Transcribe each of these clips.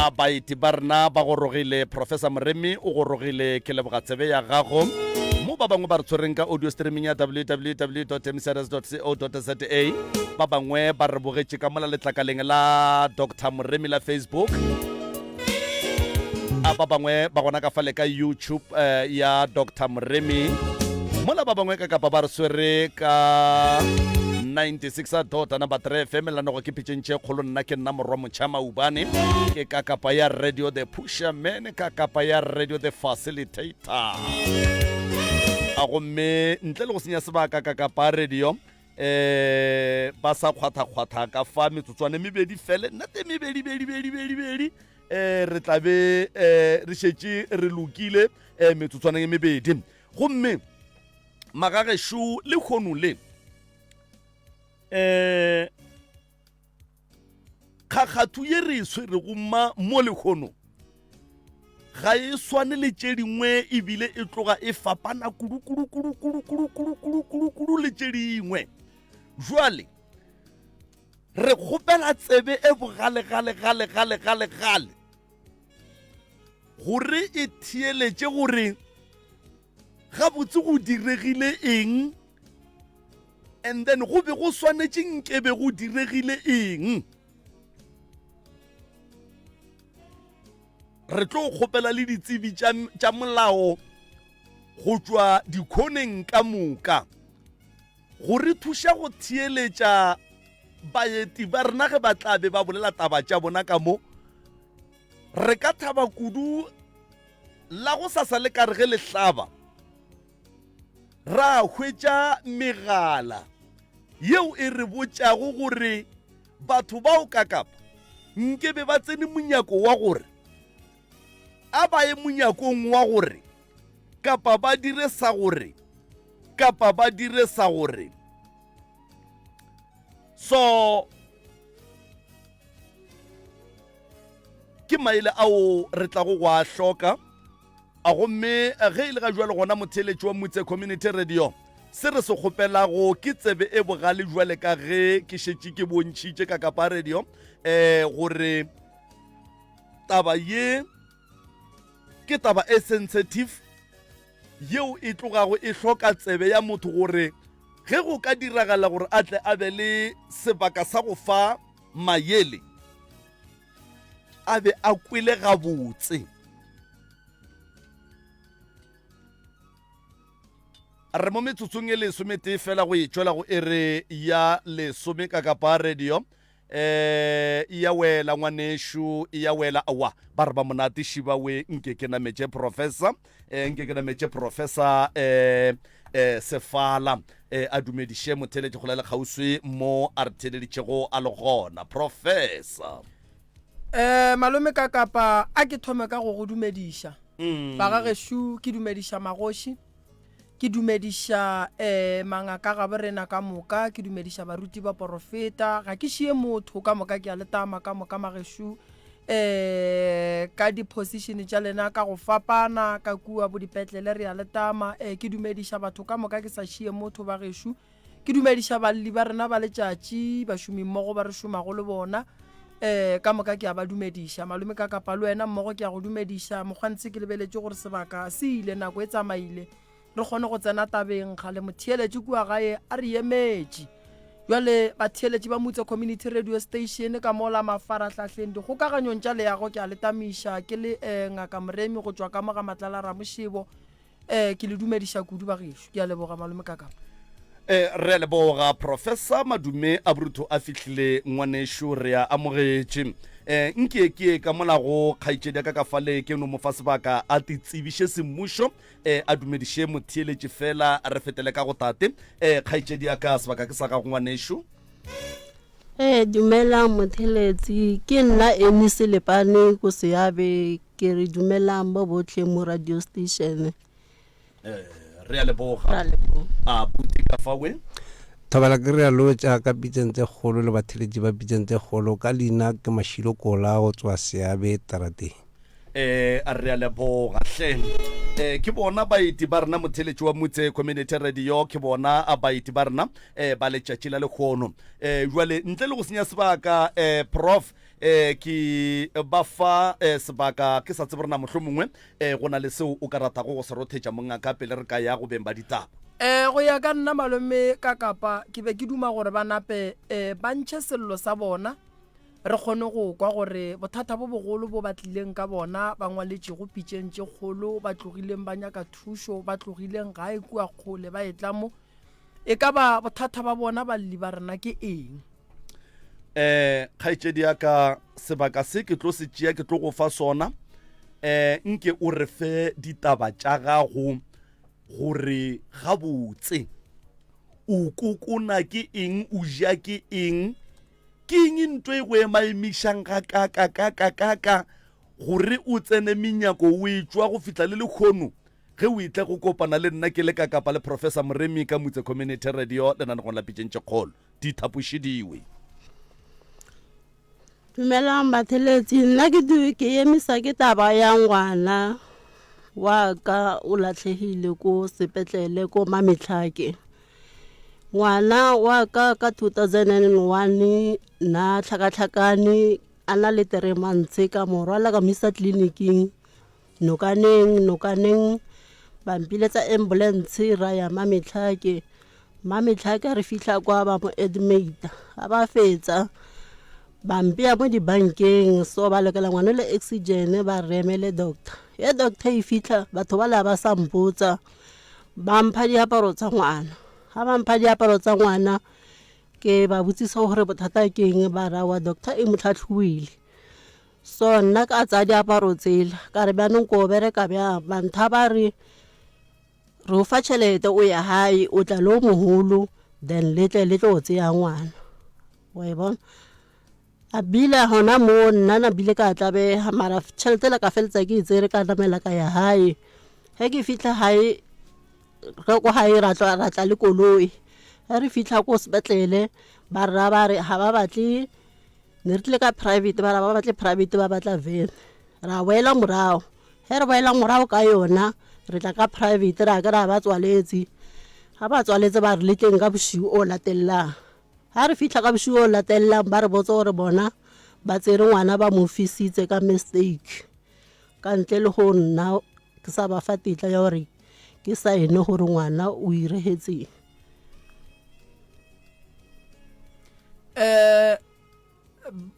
A baeti ba rena ba gorogile, Professor Moremi o gorogile, ke leboga tsebe ya gago. Mo ba bangwe ba re tshwereng ka audio streaming ya www.mcrs.co.za, ba bangwe ba re bogetše ka mola letlakaleng la Doctor Moremi la Facebook. A ba bangwe ba gona ka fale ka YouTube eh, ya Doctor Moremi. Mola ba bangwe ka kapa ba re swere ka 96 a dota number 3 FM lanogo ke pitšeng tše kgolo nna ke nna morwa motšha maubane ke ka kapa ya radio the pusher man ka kapa ya radio the facilitator a gomme ntle le go senya sebaka ka kapa radio eh ba sa kgwatha-kgwatha ka fa metsotswane mebedi fele nna te mebedi bedi bedi bedi bedi eh re tla be eh re šetše re lokile eh metsotswaneng e mebedi gomme magagešo le kgono le eh kgakgathu ye re e swerego ma mo lekgono ga e swane le tše dingwe ebile e tloga e fapana kudu-kudu-kudu-kudu-kudu-kudu-kudu le tše dingwe jwale re kgopela tsebe e bogale-gale-gale-gale-gale-gale gore e theeletše gore gabotse go diregile eng and then go be go swanetše nkebe go diregile eng re tlo kgopela le ditsebi tša molao go tšwa dikhoneng ka moka go re thuša go theeletša baeti ba rena ge ba tla be ba bolela taba tša bona ka mo re ka thaba kudu la go sasa le kare ge le hlaba ra hwetša megala yeo e re botšago gore batho bao ka kapa nke be ba tsene monyako wa gore a ba ye monyakong wa gore kapa ba dire sa gore kapa ba dire sa gore so ke maele ao re tlago go a hloka a gomme ge e le ga jwale gona motheeletši wa Mutse Community Radio se re se kgopelago ke tsebe e bogale jwale ka ge ke šetše ke bontšhitše ka kapa radio um gore taba ye ke taba e sensitive yeo e tlogago e hloka tsebe ya motho gore ge go ka diragala gore a tle a be le sebaka sa go fa mayele a be a kwele gabotse. Re mo metsotsong e lesometee fela go e tšwela go ere ya lesome ka kapa radio eh e ya wela ngwanešu e ya wela awa ba re ba monate šiba we nke ke nametše professor eh nke ke nametše professor eh eh sefala eh a dumediše motheletši go le kgauswi mo a re theleditšego a le gona professor Eh malome ka kapa a ke thome ka go go dumediša. Mm. Ba ga gešo ke dumediša magoši. Ke dumediša eh mangaka ga borena ka moka, ke dumediša baruti ba porofeta, ga ke šie motho ka moka ke a letama ka moka magešo eh ka di-position tša lena ka go fapana ka kua bo dipetlele re a letama eh ke dumediša batho ka moka ke sa šie motho ba gešo Ke dumediša balli ba rena ba letšatši, bašomimmogo ba re šomago le bona. Um ka moka ke a ba dumediša. Malome ka kapa le wena mmogo ke a go dumediša. Mokgwantshe ke lebeletše gore sebaka se ile, nako e tsamaile. Re kgone go tsena tabeng. Kgale motheeletši kua gae a re emetše. Bjale batheeletši ba Mutse Community Radio Station ka mola mafarahlahleng dikgokaganyong tša leago ke a le tamiša ke le um Ngaka Moremi go tšwa ka mo ga Matlala Ramošebo. Eh, ke le dumediša kudu bagešo. Ke a leboga malome Kakapa. Eh, re a leboga Professor Madume a Brutho a fihlile ngwanešu re a amogetše. Eh, nke ke ye ka mola go kgaetšedi ya ka ka fale ke no mo fa sebaka a te tsebiše semmušo eh, a dumediše motheeletši fela re fetele ka go tate. Eh, kgaetšedi ya ka sebaka ke sa gago ngwanešu. Ee, dumelang motheletsi ke nna Amy Selepane ko Seabe ke re dumelang ba botlhe mo radio station. Eh, re a leboga. Ra leboga. A buti ka fa we. Thobela ke re a lotša ka pitseng tse kgolo le batheletši ba pitseng tse kgolo ka leina ke Mashilo Kola go tswa Seabe tarateng. Eh, a re a leboga hle. Eh, ke bona baeti ba rena motheletši wa Motse Community Radio, ke bona a baeti ba rena eh, ba letšatši la lekgono. Eh, jwale ntle le go senya sebaka eh, prof eh, ke ba fa eh, sebaka ke sa tsebe rena mohlomongwe eh, go na le seo o ka ratago go se rothetša mongaka pele re ka ya go beng ba ditaba. Eh, go ya ka nna malome ka kapa ke be ke duma gore ba nape eh, ba ntšhe sello sa bona re kgone go kwa gore bothata bo bogolo bo ba tlileng ka bona, ba ngwaletšego pitšeng tše kgolo, ba tlogileng ba nyaka thušo, ba tlogileng gae kua kgole ba etla mo, e ka ba bothata ba bona balli ba rena ke eng? Eh, kgaetšedi ya ka, sebaka se ke tlo se tšea, ke tlo go fa sona. Eh, nke o re fe ditaba tša gago gore gabotse o kokona ke eng, o ja ke eng, Ke eng nto e go emaemišang gakaakakaakakaaka gore o tsene menyako o etšwa go fihla le lekgono ge o etla go kopana le nna ke le ka Kapa le Professor Moremi ka Mutse Community Radio lenanegong la Pitšeng tše Kgolo? Dithapošidiwe. Dumelang batheletsi, nna ke ke emisa ke taba ya ngwana wa ka o latlhegile ko sepetlele ko Mametlhake. Ngwana wa ka ka 2001 na tlhakatlhakane a na le three months ka mo rwala ka mo isa tleliniking nokaneng nokaneng ba mpiletsa ambulance ra ya Mametlhake. Mametlhake re fihla kwa ba mo admit-a ga ba fetsa ba mpea mo dibankeng so ba lokela ngwana le oxygen ba re emele doctor. Ge doctor e fitlha batho bale ba sa mpotsa. Ba mpha diaparo tsa ngwana, ga ba mpha diaparo tsa ngwana ke ba botsisa gore bothata ke eng ba re aowa doctor e mo tlhatlhobile. So nna ka tsaya diaparo tsela ka re bjanong ko bereka bjang, ba ntha ba re re o fa tšhelete o ya gae o tla le o mogolo then le tle le tlo tseya ngwana wa e bona. A bile gona moo nna na bile ka tlabega mara tšhelete la ka feletsa ke e tsere ka namela ka ya gae ge ke fitlha gae ge ko gae ra tla ra tla le koloi ge re fitlha ko sepetlele ba rra ba re ga ba batle ne re tlile ka private ba ra ba batle private ba batla van ra boela morago ge re boela morago ka yona re tla ka private ra ke ra ba tswaletse ga ba tswaletse ba re letleng ka bošiu o latelelang Ga re fihla ka bošego o latelelang ba re botsa gore bona ba tsere ngwana ba mo fisitse ka mistake ka ntle le go nna ke sa ba fa tetla ya gore ke saene gore ngwana o iregetseng. Um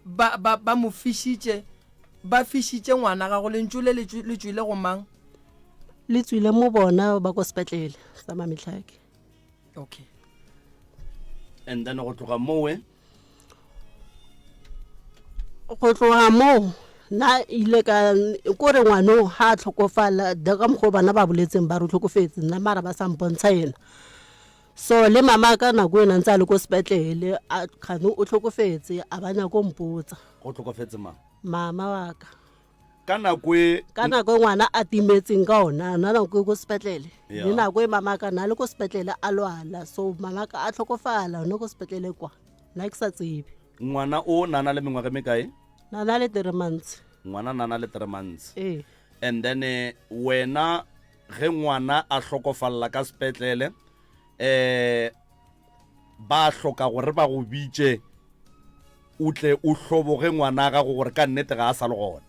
ba, ba, ba mo fišitše ba fišitše ngwana gago lentšu le le tšwile go mang? Le tswile mo bona ba ko sepetlele sa Mametlhake. Okay. And then go tloga mowe go tloga moo nna ile ka kore ngwano ga a tlhokofala da ka mokgwa bana ba boletseng ba re tlhokofetse nna mara ba sa mpontsha ena so le mama ka nako ena ntse a le ko sepetlele a kgane o tlhokofetse a ba nyako mpotsa go tlhokofetse mang mama wa ka Ka nako e ka nako e ngwana a timetseng ka ona na nako e ko sepetlele le nako e mama ka na le ko sepetlele a lwala so mama ka a tlhokofala one ko sepetlele kwa nna ke sa tsebe ngwana o na na le mengwaga e mekae na na le three months ngwana na na le three months ee and then eh, wena ge ngwana a hlokofalla ka sepetlele eh ba hloka gore ba go bitše o tle o hloboge ngwana gago gore ka nnete ga a sa le gona.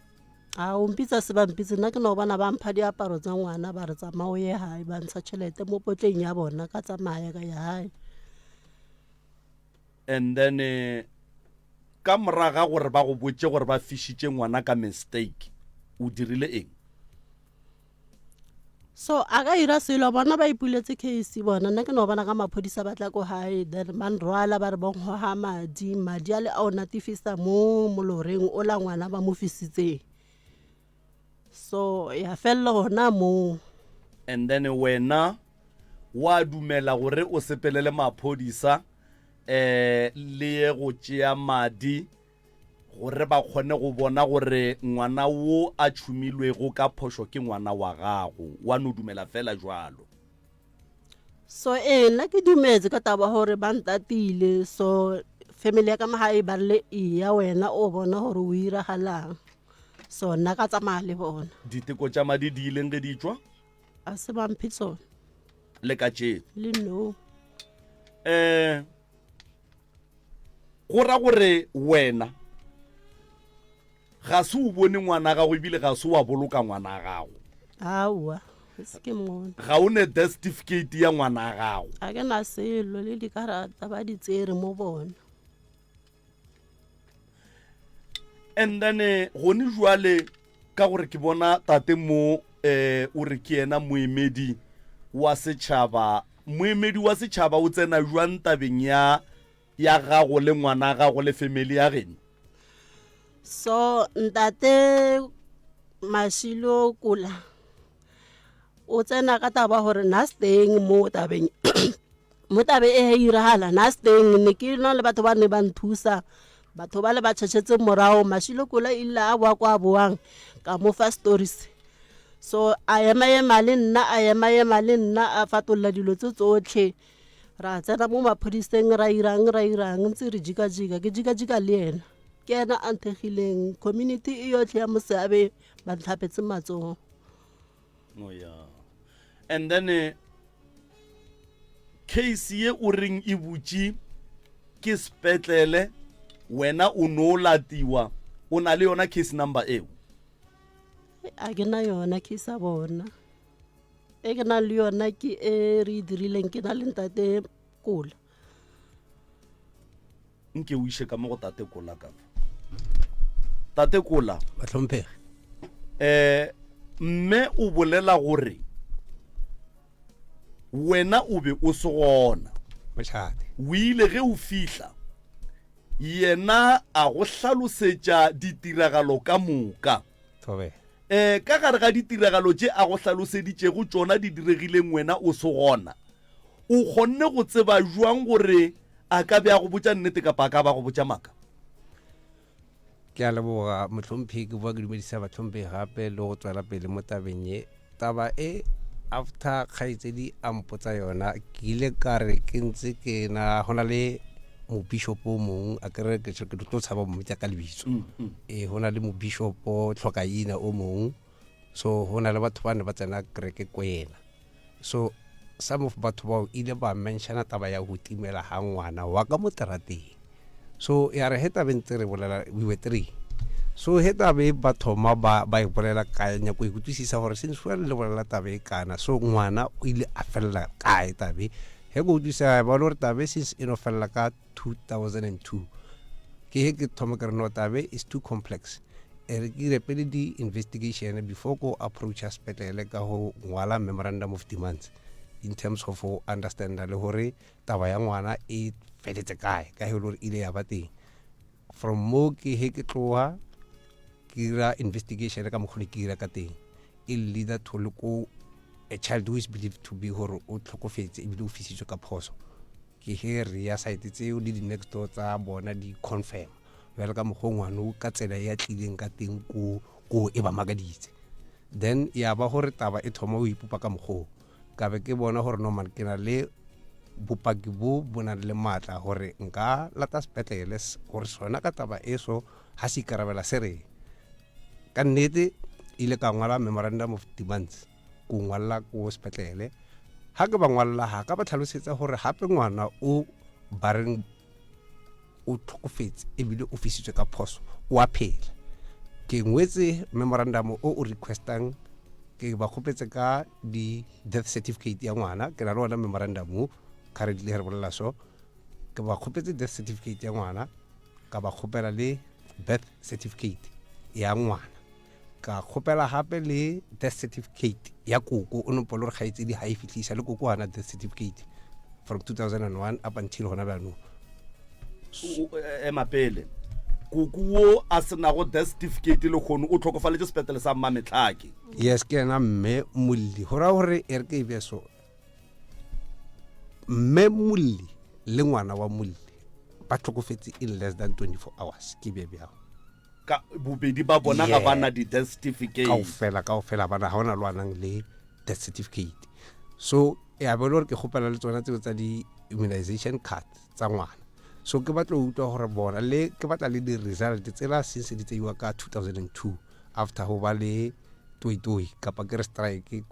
A o mpitsa se ba mpitse nna ke no bona ba mpha diaparo tsa ngwana ba re tsamaya o ye gae ba ntsha tšhelete mo potleng ya bona ka tsamaya ka ya gae. And then eh, ka moraga gore ba go botše gore ba fišitše ngwana ka mistake o dirile eng? So a ka ira selo bona ba ipuletse case bona nna ke no bona ka maphodisa ba tla ko gae then ba nrwala ba re ba nkgoga madi madi a le a o natifisa mo moloreng o la ngwana ba mo fisitseng so ya felela gona moo. And then wena wa dumela gore o sepelele maphodisa eh le ye go tšea madi Gore ba kgone go bona gore ngwana wo a tšhumilwego ka phošo ke ngwana wa gago. Wa no dumela feela bjalo. So ee, nna ke dumetse ka taba gore ba ntatile so family ya ka mo gae ba rile eya wena o bona gore o iragalang. So nna ka tsamaya le bona. Diteko tša madi di ileng ge di tšwa? A se ba mphe tsona. Le ka tšeno? Le no. Eh go ra gore wena ga se o bone ngwana gago ebile ga se wa boloka ngwana gago. Aowa, se ke mmone. Ga o ne death certificate ya ngwana gago. A ke na selo le dikarata ba di tsere mo bona. And then eh, gone jwale ka gore ke bona tate mo eh o re ke yena moemedi wa setšhaba moemedi wa setšhaba o tsena jwang tabeng ya ya gago le ngwana gago le family ya geno so ntate mashilo kula o tsena ka taba gore na steng mo tabeng mo tabe e iragala na steng ne ke na le batho ba ne ba nthusa batho ba le ba tšhetšhetse morago mashilo kula ile a boa kwa boang ka mo fa stories so a ema ema le nna a ema ema le nna a fatolla dilo tse tsotlhe ra tsena mo maphodiseng ra irang ra irang ntse re jika-jika ke jika-jika le ena ke ena a nthegileng community e yotlhe ya moseabe ba ntlhapetse matsogo oh, yeah. and then eh, case ye o reng e butše ke sepetlele wena o no latiwa o na le yona case number eo a ke na yona case ya bona e ke nang le yona ke e re e dirileng ke na le ntate kola nke o iše ka mo go tate kola ka fa tate kola bahlomphegi um mme o bolela gore wena o be o se gona mošate o ile ge o fihla yena a go hlalosetša ditiragalo ka moka thobela um ka gare ga ditiragalo tše a go hlaloseditšego tšona di diregileng wena o se gona O kgonne go tseba bjang gore a ka be a go botša nnete kapa a ka ba go botša maaka? Ke a leboga mohlomphegi, ke boa ke dumedisa bahlomphegi gape le go tswela pele mo tabeng ye. Taba e after kgaetšedi a mpotsa yona ke ile ka re ke ntse ke na go na le mobishopo o mongwe a kere ke tlo tshaba mmitsa ka lebitso mm, mm. ee go na le mobishopo tlhokaina o mongwe so go na le batho ba ne ba tsena kereke ko yena so some of batho bao ile ba mentiona taba ya go timela ga ngwana wa ka mo terateng so ya re he tabe ntse re bolela we were three so he tabe ba thoma ba ba e bolela kae nyako e kutlwisisa gore since well le bolela tabe e kana so ngwana o ile a felela kae tabe he ko utlwisisa ba le gore tabe since e no felela ka 2002 ke he ke thoma ke re no tabe is too complex e re ke dire pele di-investigation before ko approacha sepetlele ka go ngwala memorandum of demands in terms of go understanda le gore taba ya ngwana e feletse kae ka he le gore ile ya ba teng from mo ke he ke tloga ke dira investigation ka mokgone ke dira ka teng e leader to le ko a child who is believed to be gore o tlhokofetse ebile o fisitswe ka phoso Ke ge re ya site tseo le di-next door tsa bona di confirm bjale ka mokgwa ngwano ka tsela e a tlileng ka teng ko ko e ba makaditse then ya ba gore taba e thoma o ipopa ka mokgoo ka be ke bona gore normal ke na le bopaki bo bo nang le maatla gore nka lata sepetlele gore sona ka taba e so ga se ikarabela se reng ka nnete ile ka ngwala memorandum of demands ko ngwalela ko sepetlele ga ke ba ngwalela ga ka ba tlhalosetsa gore gape ngwana o ba reng o tlhokofetse ebile o fisitswe ka phoso o a phela ke ngwetse memorandum o o requestang ke ba kgopetse ka di-death certificate ya ngwana ke na le ona memorandum o currently re bolela so ke ba kgopetse death certificate ya ngwana ka ba kgopela le birth certificate ya ngwana Ka kgopela gape le death certificate ya koko o nopola gore kgaitsedi ga e fitlhisa le koko gana death certificate from 2001 up until gona bjanong. Ema pele koko wo a senago death certificate le kgono o tlhokofaletše sepetlele sa Mmametlhake. Yes, ke yena mme Molli. Go raya gore e re ke e beye so, mme Molli le ngwana wa Molli ba tlhokofetse in less than 24 hours. Ke beye bjang. Ka bobedi ba bona ga ba na di-death certificate. Kaofela, kaofela bana ga ona lo anang le death certificate. So ya be le gore ke kgopela le tsona tseo tsa di-immunization card tsa ngwana. So ke batla go utlwa gore bona le ke batla le di-result tsela since di tseiwa ka 2002. After go ba le toitoi kapa ke re strike,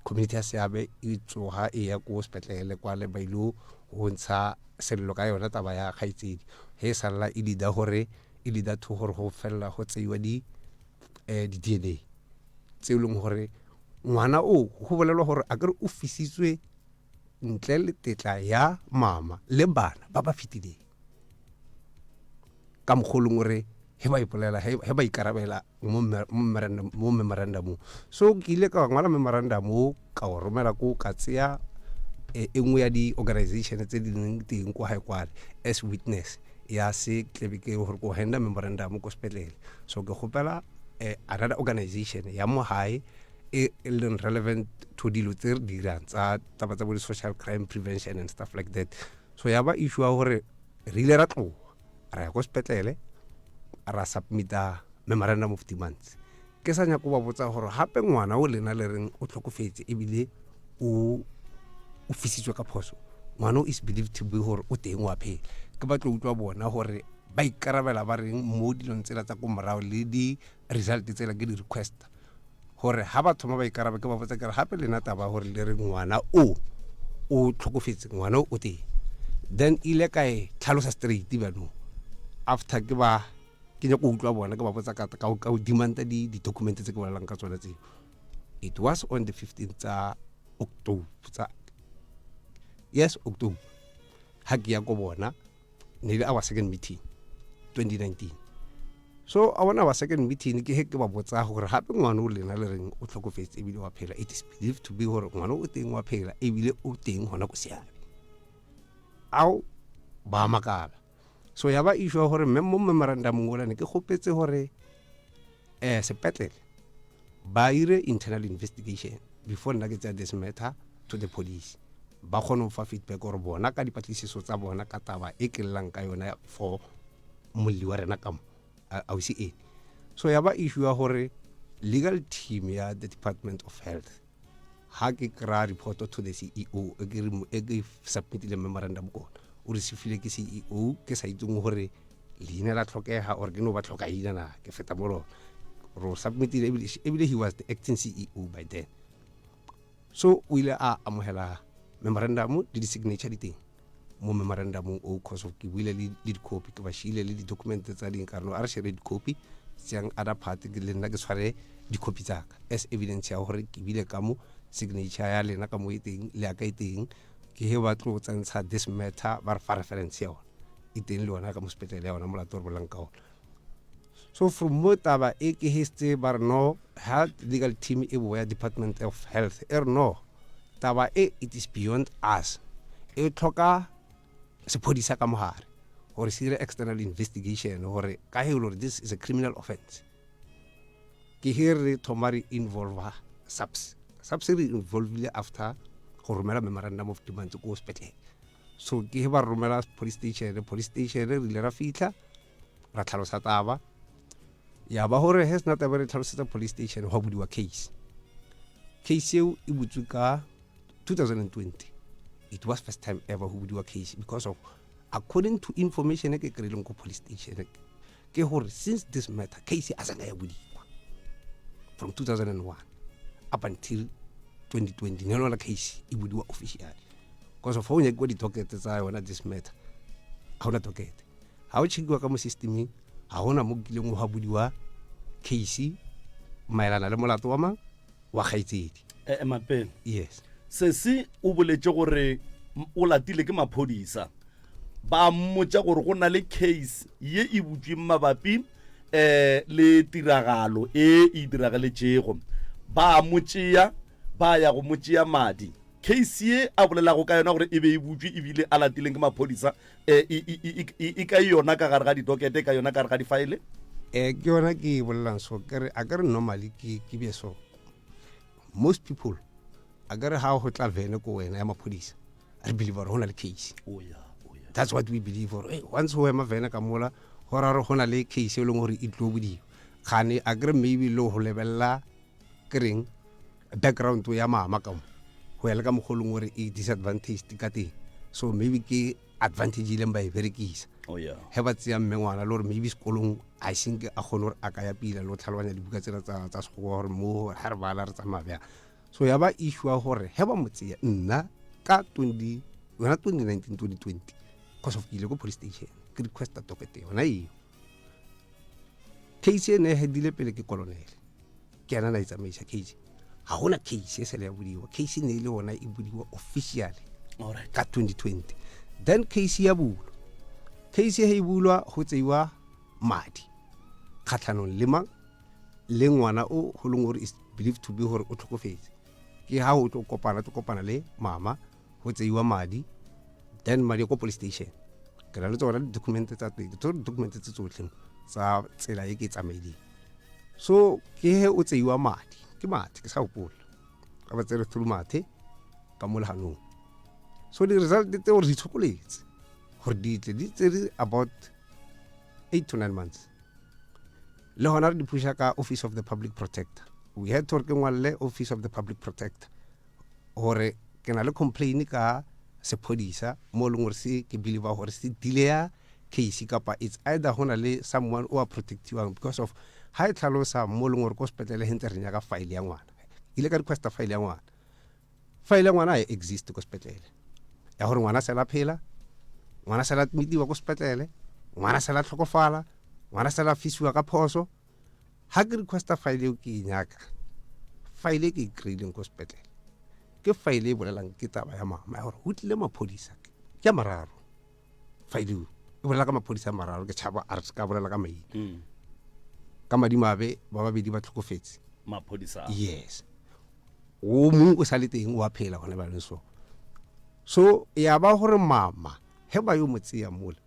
community ya Seabe e tsoga e ya ko sepetlele kwale ba ilo go ntsha sello ka yona taba ya kgaitsedi. He e salla e leader gore e leader to gore go felela go tseiwa di eh, di DNA tse e leng gore ngwana o go bolelwa gore a kere o fisitswe ntle le tetla ya mama le bana ba ba fetileng ka mokgwa o leng gore he ba ipolela he ba ikarabela mo memorandumong. So ke ile ka ngwala memorandum o ka o romela ko ka tseya e, e nngwe ya di-organization tse di leng teng ko gae kwale as witness ya se tlebe ke gore ko handa memorandum ko sepetlele. So ke kgopela eh, another organization ya mo gae e e leng relevant to dilo tse re dirang tsa taba tsa bo di-social crime prevention and stuff like that. So ya ba issue ya gore re ile ra tloga ra ya ko sepetlele ra submita memorandum of demands. Ke sa nyako ba botsa gore gape ngwana o lena le reng o tlhokofetse ebile o o fisitswe ka phoso, ngwana o is believed to be gore o teng wa phela. Ke batlo utlwa bona gore ba ikarabela ba reng mo dilong tsela tsa ko morago le di-result tsela ke di-request gore ha ba thoma ba ikaraba. Ke ba botsa kere gape lena taba gore le re ngwana o o tlhokofetse, ngwana o teng, then ile ka e tlhalosa straight bjanong after ke ba ke nyako utlwa bona ke ba botsa ka ka ka demanda di di-document tse ke bolelang ka tsona tseo. It was on the 15 tsa October, tsa yes October, ha ke ya ko bona ne le our second meeting 2019. So a bona our second meeting ke he ke ba botsa gore gape ngwana o lena le reng o tlhokofetse ebile wa phela, it is believed to be gore ngwana o teng wa phela ebile o teng gona ko Seabe. Ao ba makala. So ya ba issue ya gore mme mo memorandumong ola ne ke kgopetse gore um sepetlele ba ire internal investigation before nna ke tsaya this matter to the police, ba kgone go fa feedback gore bona ka dipatlisiso tsa bona ka taba e ke llang ka yona for molli wa rena ka mo ausi ene. So ya ba issue ya gore legal team ya the Department of Health, ha ke kry-a report to the CEO e ke e ke submitile memorandum kona, o receivile ke CEO ke sa itseng gore leina la tlhokega or ke no ba tlhoka ina na ke feta mo lona ro submitile, ebile he was the acting CEO by then. So o ile a amogela memorandum le di-signature di teng mo memorandumong o, cause of ke buile le di-copy ke ba shiile le di-document tsa ding ka reno a re share di-copy tseyang other part ke le nna ke tshware di-copy tsaka as evidence ya gore ke bile ka mo signature ya lena ka mo e teng le ya ka e teng. Ke he ba tlo tsentsha this matter ba re fa reference ya ona e teng le yona ka mo sepetlele ya ona molato re bolang ka ona. So from mo taba e ke hetse ba re no health legal team e boya Department of Health e re no taba e it is beyond us, e tlhoka sephodisa ka mogare gore se dire external investigation gore ka he gore this is a criminal offense. Ke he re thoma re involve SAPS. SAPS re involvile after go romela memorandum of demands ko sepetlele. So ke he ba romela police station. Police station re ile ra fitlha ra tlhalosa taba ya ba gore he sena taba re tlhalosetsa police station go budiwa case. Case eo e butswe ka 2020. It was first time ever go budiwa case because of according to information e ke kry-ileng ko police station ke gore since this matter case a sanga ya budiwa from 2001 up until 2020 ne lona case e budiwa officially, because of ga o nyakiwa di-docket tsa yona this matter ga ona docket, ga o checkiwa ka mo systemeng ga gona mo kileng go budiwa case maelana le molato wa mang wa kgaitsedi. E mapele. Yes. Sesi o boletše gore o latile ke maphodisa ba mmotša gore go na le case ye e butšweng mabapi um le tiragalo e e diragaletšego, ba mo tšea ba ya go mo tšea madi. Case ye a bolelago ka yona gore e be e butšwe ebile a latileng ke maphodisa e, e, e, e, e ka yona ka gare ga didokete, ka yona ka gare ga difaele? Eh, ke yona ke e bolelang. So ke re a ke re normally ke ke be so most people a ke re ha go tla vene ko wena ya maphodisa re believe gore go na le case. Oh, yeah, oh, yeah. That's what we believe, gore hey, once go ema vene ka mola go ra gore go na le case e leng gore e tlo bodiwa gane a ke re maybe le go lebelela ke reng background ya mama ka mo go ya le ka mogolong gore e disadvantaged ka teng, so maybe ke advantage e ileng ba e berekisa. Oh, yeah. Ge ba tseya mme ngwana le gore maybe sekolong a senke a kgone gore a ka ya pila le go tlhaloganya dibuka tsela tsa tsa sekgowa gore mo ga re bala re tsamaya bjang. So ya ba issue ya gore ge ba mo tseya nna ka 20 yona 2019 2020 cause of ke ile ko police station ke requesta docket yona eo. Case e ne e headile pele ke colonel, ke ena na e tsamaisa case. Ga gona case e sele ya bodiwa, case e ne e le yona e bodiwa officially Alright. ka 2020. Then case ya bulwa, case he e bulwa go tseiwa madi kgatlhanong le mang le ngwana o go leng gore is believed to be gore o tlhokofetse. Ke ha o tlo kopana, tlo kopana le mama, go tseiwa madi, then madi ko police station. Ke na le tsona di-document tsa teng, ke tsone di-document tse tsotlhe tsa tsela e ke e tsamaileng. So ke he o tseiwa madi, ke mathe, ke sa gopola ka ba tsere through mathe ka mo leganong. So di-result tseo re di tshokoletse gore di tle, di tsere about 8 to 9 months. Le gona re di pusha ka Office of the Public Protector. We had to gore ke ngwalele Office of the Public Protector gore ke na le complain ka sephodisa mo e leng gore se ke believe gore se delaya case, kapa it's either go na le someone o a protectiwang because of ha e tlhalosa mo e leng gore ko sepetlele he ntse re nyaka file ya ngwana. Ke ile ka requesta file ya ngwana, file ya ngwana ha e exist ko sepetlele, ya gore ngwana sela phela, ngwana sela admitiwa ko sepetlele, ngwana sela tlhokofala, ngwana sela fisiwa ka phoso. Ha ke requesta file eo ke e nyaka, file e ke e kry-ileng ko sepetlele ke file e bolelang ke taba ya mama ya gore go tlile maphodisa ke a mararo. File eo e bolela ka maphodisa a mararo, ke tšhaba a re se ka bolela ka maina. Ka madimabe ba babedi ba tlhokofetse maphodisa a. Yes, o mongwe o sa le teng o a phela gone bjanong. So ya ba gore mama he ba yo mo tseya mola,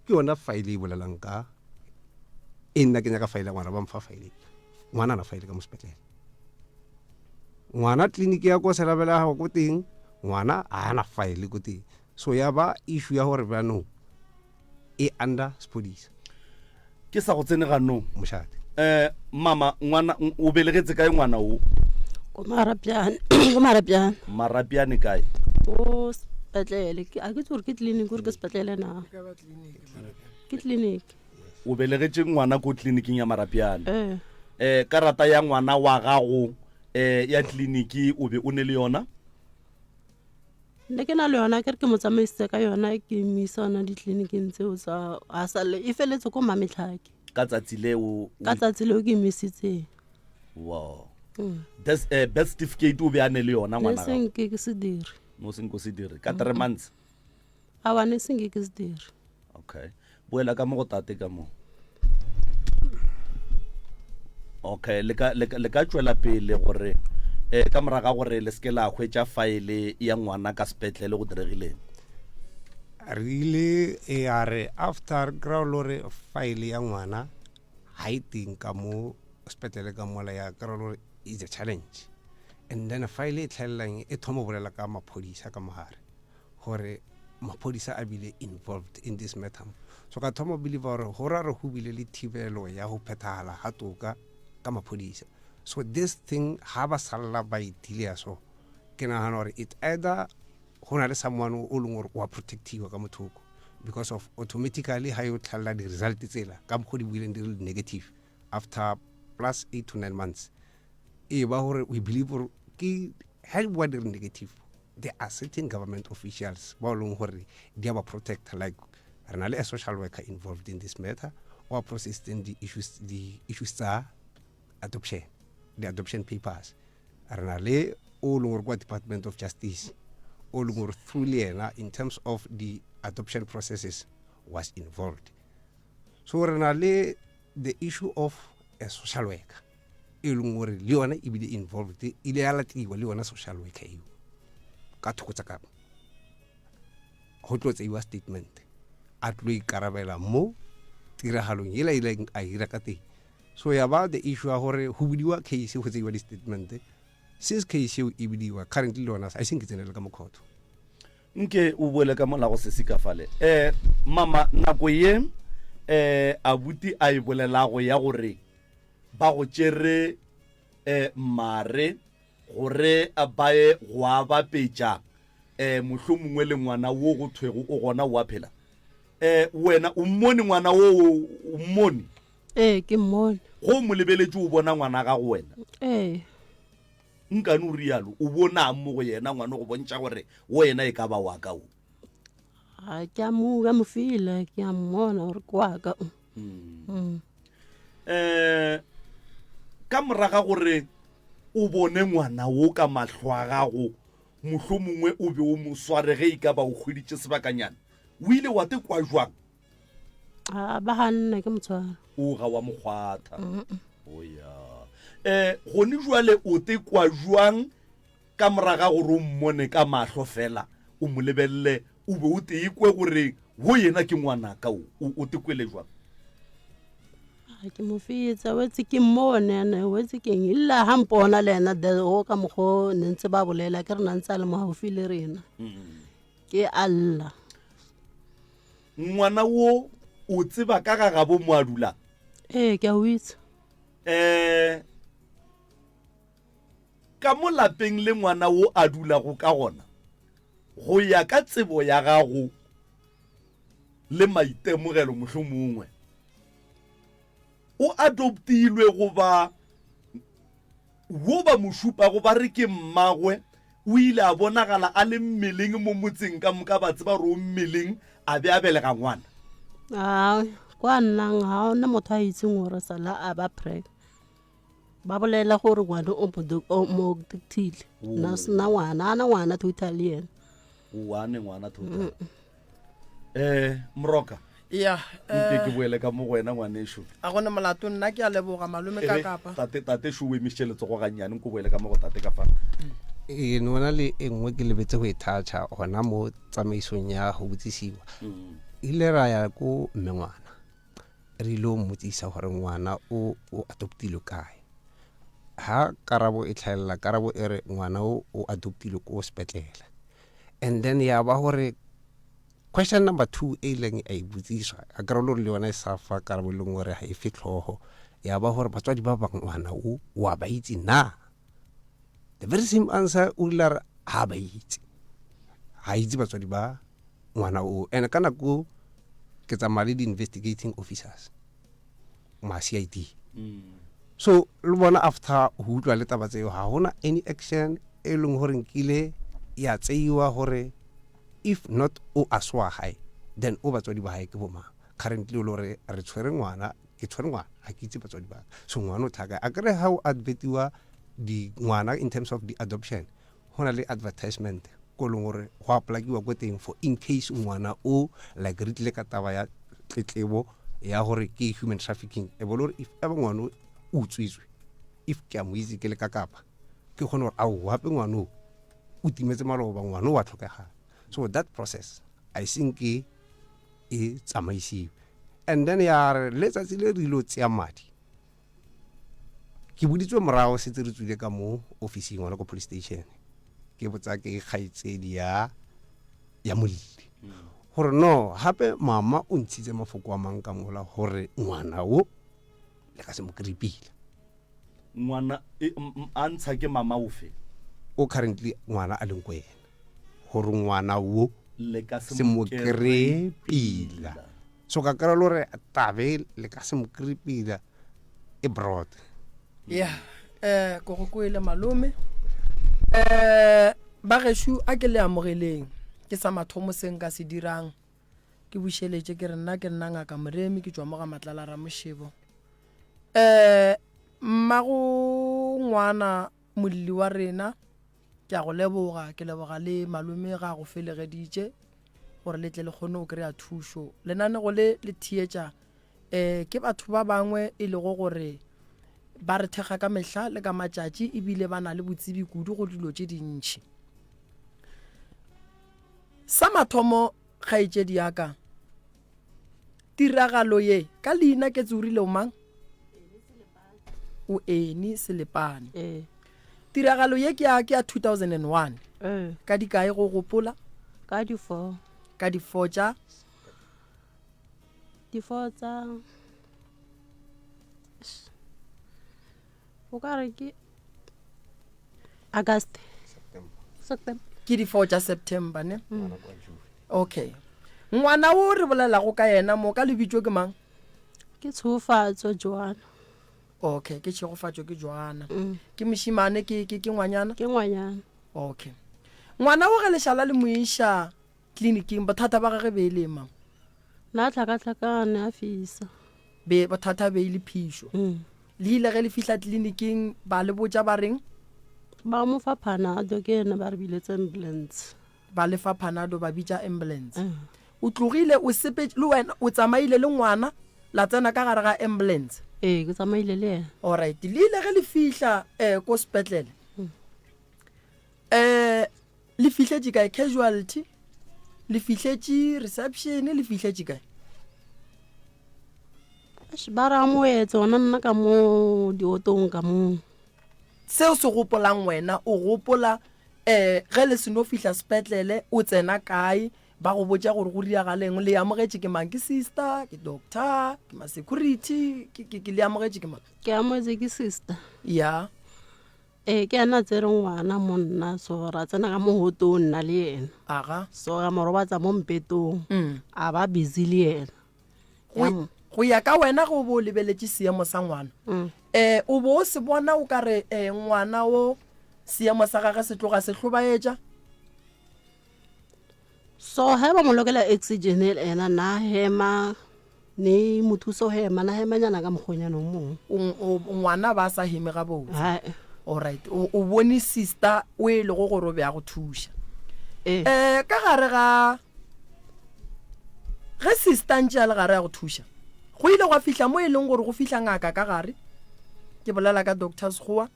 ke yona file e bolelang ka e nna ke nyaka file ya ngwana, ba mfa file ngwana na file ka mo sepetlele, ngwana tleliniki ya ko selabela gago ko teng, ngwana a na file ko teng. So ya ba issue ya gore bjanong e under sephodisa. Ke sa go tsene ganong mošate. Mama, ngwana o belegetse kae ngwana o? Ko Marapjane, ko Marapjane. Marapjane kae? Ko sepetlele, a ke tse gore ke tleliniki gore ke sepetlele na? Ke tleliniki. O belegetše ngwana ko tleliniking ya Marapjane? Ee. Karata ya ngwana wa gago ya tleliniki o be o ne le yona? Ne ke na le yona, ke re ke mo tsamaisitse ka yona, ke mo isa ona ditleliniking tseo tsa, a sa le, e feletse ko Mametlhake. Ka tsatsi leo o Ka tsatsi leo ke mo isitseng. Wow. This birth certificate o be a ne le yona ngwana Ne gago? senke ke se dire. No senke o se dire ka 3 months? Aowa, ne senke ke se dire. Okay. Boela ka mo go tate ka mo. Okay, le ka le ka tšwela pele gore eh ka moraga gore le seke la hwetša file ya ngwana ka sepetlele go diregileng. Re ile e a re after re kry-a le gore file ya ngwana ga e teng ka mo sepetlele ka mola, ya kry-a le gore is a challenge. And then file e tlhelelang e thoma go bolela ka maphodisa ka mogare, gore maphodisa a bile involved in this matter. So ka thoma believe gore go ra re go bile le thibelo ya go phethagala ga toka ka maphodisa. So this thing ha ba salla ba e delaya, so ke nagana gore it either go na le someone o leng gore wa protectiwa ka mothoko, because of automatically ha yo tlhalela di-result tsela ka mokgwa di buileng di le negative after plus 8 to 9 months, e ba gore we believe gore ke ha e bua di re negative, there are certain government officials ba e leng gore di a ba protect. Like re na le a social worker involved in this matter o a processing the issues, the issues tsa adoption, the adoption papers. Re na le o leng gore kwa Department of Justice o leng gore through le yena in terms of the adoption processes was involved. So re na le the issue of a social worker e leng gore le yona ebile involved, e ile ya lateliwa le yona social worker eo ka thoko tsa ka go tlo tseiwa statement a tlo ikarabela mo tiragalong ela ileng a ira ka teng. So ya ba the issue ya gore go budiwa case, go tseiwa di-statement. Since case eo e budiwa currently le yona a seng ke tsenele ka mokgotho. Nke o boele ka mola go sesi ka fale. Mama, nako ye abuti a e bolelago ya gore ba go tšere mare gore ba ye go a bapetša mohlomongwe le ngwana wo go thwego o gona o a phela. Um wena o mmone ngwana wo o mmone? Ee, ke mmone. Go o mo lebeletše o bona ngwana gago wena? Ee. Nkane o rialo, o bonang mo go yena ngwana go bontšha gore wena e ka ba wa ka o? Ga ke a mo ka mo fila, ke a mmona gore ke wa ka o. Um ka moraga gore o bone ngwana wo ka mahlo a gago, mohlomongwe o be o mo sware ge e ka ba o hweditše sebakanyana, o ile wa te kwa jwang? A ba ganna ke motshwara. O ga wa mo kgwatha. O ya. Um gone jwale o te kwa jwang ka moraga gore o mmone ka mahlo fela, o mo lebelele, o be o te kwe gore wo yena ke ngwanaka, o o te kwele jwang? A ke mo fetsa wetse ke mmone ene wetse keng illa ha mpona le ena the o ka mokgo ne ntse ba bolela ke re na ntse a le mo gaufi le rena ke a lla. Ngwana wo o tseba ka ga gabo mo a dulang? Ee, ke a o itse. Um ka mo lapeng le ngwana wo a dulago ka gona, go ya ka tsebo ya gago le maitemogelo mohlomongwe, o adoptilwe goba Wo ba mo šupago ba re ke mmagwe, o ile a bonagala a le mmeleng mo motseng ka moka ba tseba gore o mmeleng, a be a belega ngwana. A kwa nnang ga ona motho a itseng gore sala a ba preg. Ba bolela gore ngwana o mo o mo adoptile. Na sena ngwana, a na ngwana totally yena. O ane ngwana total. Eh, Moroka. Ya, Nke ke boele ka mo go wena ngwanešu. A gone molato nna ke a leboga malome ka kapa. Tate tate šo o emišitše letsogo gannyane nko boele ka mo go tate ka fa. Ee, no na le e nngwe ke lebetse go e thatšha gona mo tsamaisong ya go botsisiwa. Ile ra ya ko mme ngwana re ile go mmotsisa gore ngwana o o adoptilwe kae. Ha karabo e tlhaelela karabo e re ngwana o o adoptilwe ko sepetlele. And then ya ba gore Question number 2 e ileng a e botsiswa, a kry-a le gore le yona e sa fa karabo e leng gore ga e fe tlhogo, ya ba gore batswadi ba bangwe ngwana o wa ba itse na? The very same answer o ile a re ga ba itse, ga itse batswadi ba ngwana o. And ka nako ke tsamaya le di-investigating officers ma C_I_D. So le bona after go utlwa le taba tseo ga gona any action e leng gore nkile ya tseiwa gore If not o a soa gae then o batswadi ba gae ke bo mang? Currently o le gore re tshwere ngwana, ke tshwere ngwana ga ke itse batswadi ba ka. So ngwana o tlhaga kae? Akere ga o advertiwa di ngwana in terms of di adoption go na le advertisement ko e leng gore go apply-iwa ko teng for in case ngwana o like re tlile ka taba ya tletlebo ya gore ke human trafficking e bo le gore if ever ngwana o utswitswe if ke a mo itse ke le ka kapa ke kgone gore ao gape ngwana o o timetse maloba ngwana o wa tlhokegala so that process i think e e tsamaisiwe and then ya re letsatsi le re ile tseya madi ke boditswe morago setse re tswile ka mo officing gona ko police station ke botsa ke kgaitsedi ya ya molli gore no gape mama o ntshitse mafoko a mang ka mola gore ngwana o le ka se mo kry-e pila Ngwana e, a ntsha ke mama ofe? O currently ngwana a leng ko yena. Gore ngwana wo Le ka se mo kry-e pila. So ka kry-a le gore tabe le ka se mo kry-e pila e broad. Ya, eh ko go kwele malome. Eh ba gešo a ke le amogeleng ke sa mathomo se nka se dirang ke bušeletše ke re nna ke nna ngaka Moremi ke tšwa mo ga Matlala Ramošebo. Um mmago ngwana molli wa rena ke a go leboga ke leboga le malome ga go felegeditše gore le tle le kgone go kry-a thušo lenanego le le theetša um ke batho ba bangwe e lego gore ba re thekga ka mehla le ka matšatši ebile ba na le botsebi kudu go dilo tše dintšhi sa mathomo kgaetšedi ya ka Tiragalo ye ka leina ke tse o rile o mang? O Eni Selepane. Ee. Tiragalo ye ke ya ke ya 2001. Ee. Ka dikae go gopola? Ka di 4. Ka di 4 tša Di 4 tsa O ka re ke August. September. Ke di 4 tša September ne? Okay. Ngwana wo re bolelago ka yena mo ka lebitso ke mang? Ke Tshegofatso Joana. Okay, ke Tshegofatso ke Joana. Mm. Ke mošimane ke ke ke ngwanyana? Ke ngwanyana. Okay. Ngwana wo ge lešala le mo iša kliniking bothata ba gage be e le mang? Na tlhakatlhakane a fisa. Be bothata be e le phišo. Mm. Le ile ge le fihla kliniking ba le botša ba reng? Ba mo fa panado ke yena ba re biletse ambulance. Ba le fa panado ba bitša ambulance. Mm. O tlogile o sepetše le wena o tsamaile le ngwana la tsena ka gare ga ambulance. Ee, ke tsamaile le yena. Alright, le ile ge le fihla eh ko sepetlele. Mm. Eh le fihletše kae casualty? Le fihletše reception le fihletše kae? Ba re amoetse gona nna ka mo diotong ka mo. Seo se gopolang wena o gopola eh ge le seno fihla sepetlele o tsena kae ba go botša gore go riagaleng le amogetše ke mang ke sister ke doctor ke ma security ke ke le amogetše ke mang? Ke amogetše ke sister. Ya. Ee, ke yena a tsere ngwana mo nna, so ra tsena ka mo hotong nna le yena. Aga. So ra mo robatsa mo mpetong, mm. a ba busy le yena. Go, go ya ka wena ge o bo o lebeletše seemo sa ngwana, mm. eh, o bo o se bona o ka re eh, ngwana o seemo sa gage se tloga se hlobaetša? So ge ba mo lokela oxygen ena na hema ne mo thusa go hema na hemanyana ka mokgonyana o mongwe. Ngwana ba sa heme gabotse. Alright, o bone sister o e lego gore o be a go thuša. Ee. Eh, ka gare ga ge sister ntše a le gare a go thuša, go ile gwa fihla mo e leng gore go fihla ngaka ka gare. Ke bolela ka Doctor Sekgowa.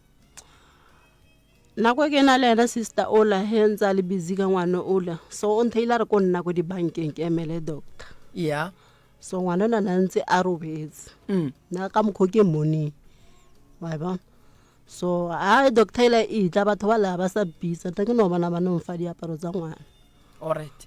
Nako e ke na le yena sister ola he ntse a le busy ka ngwana ola so o ntheile a re ko nna ko dibankeng ke emele doctor yeah so ngwana ona na ntse a robetse mm. nna ka mokgwa ke morning wa e bona so a doctor ile e tla batho ba la ba sa bitsa nna ke no bona ba no mfa diaparo tsa ngwana alright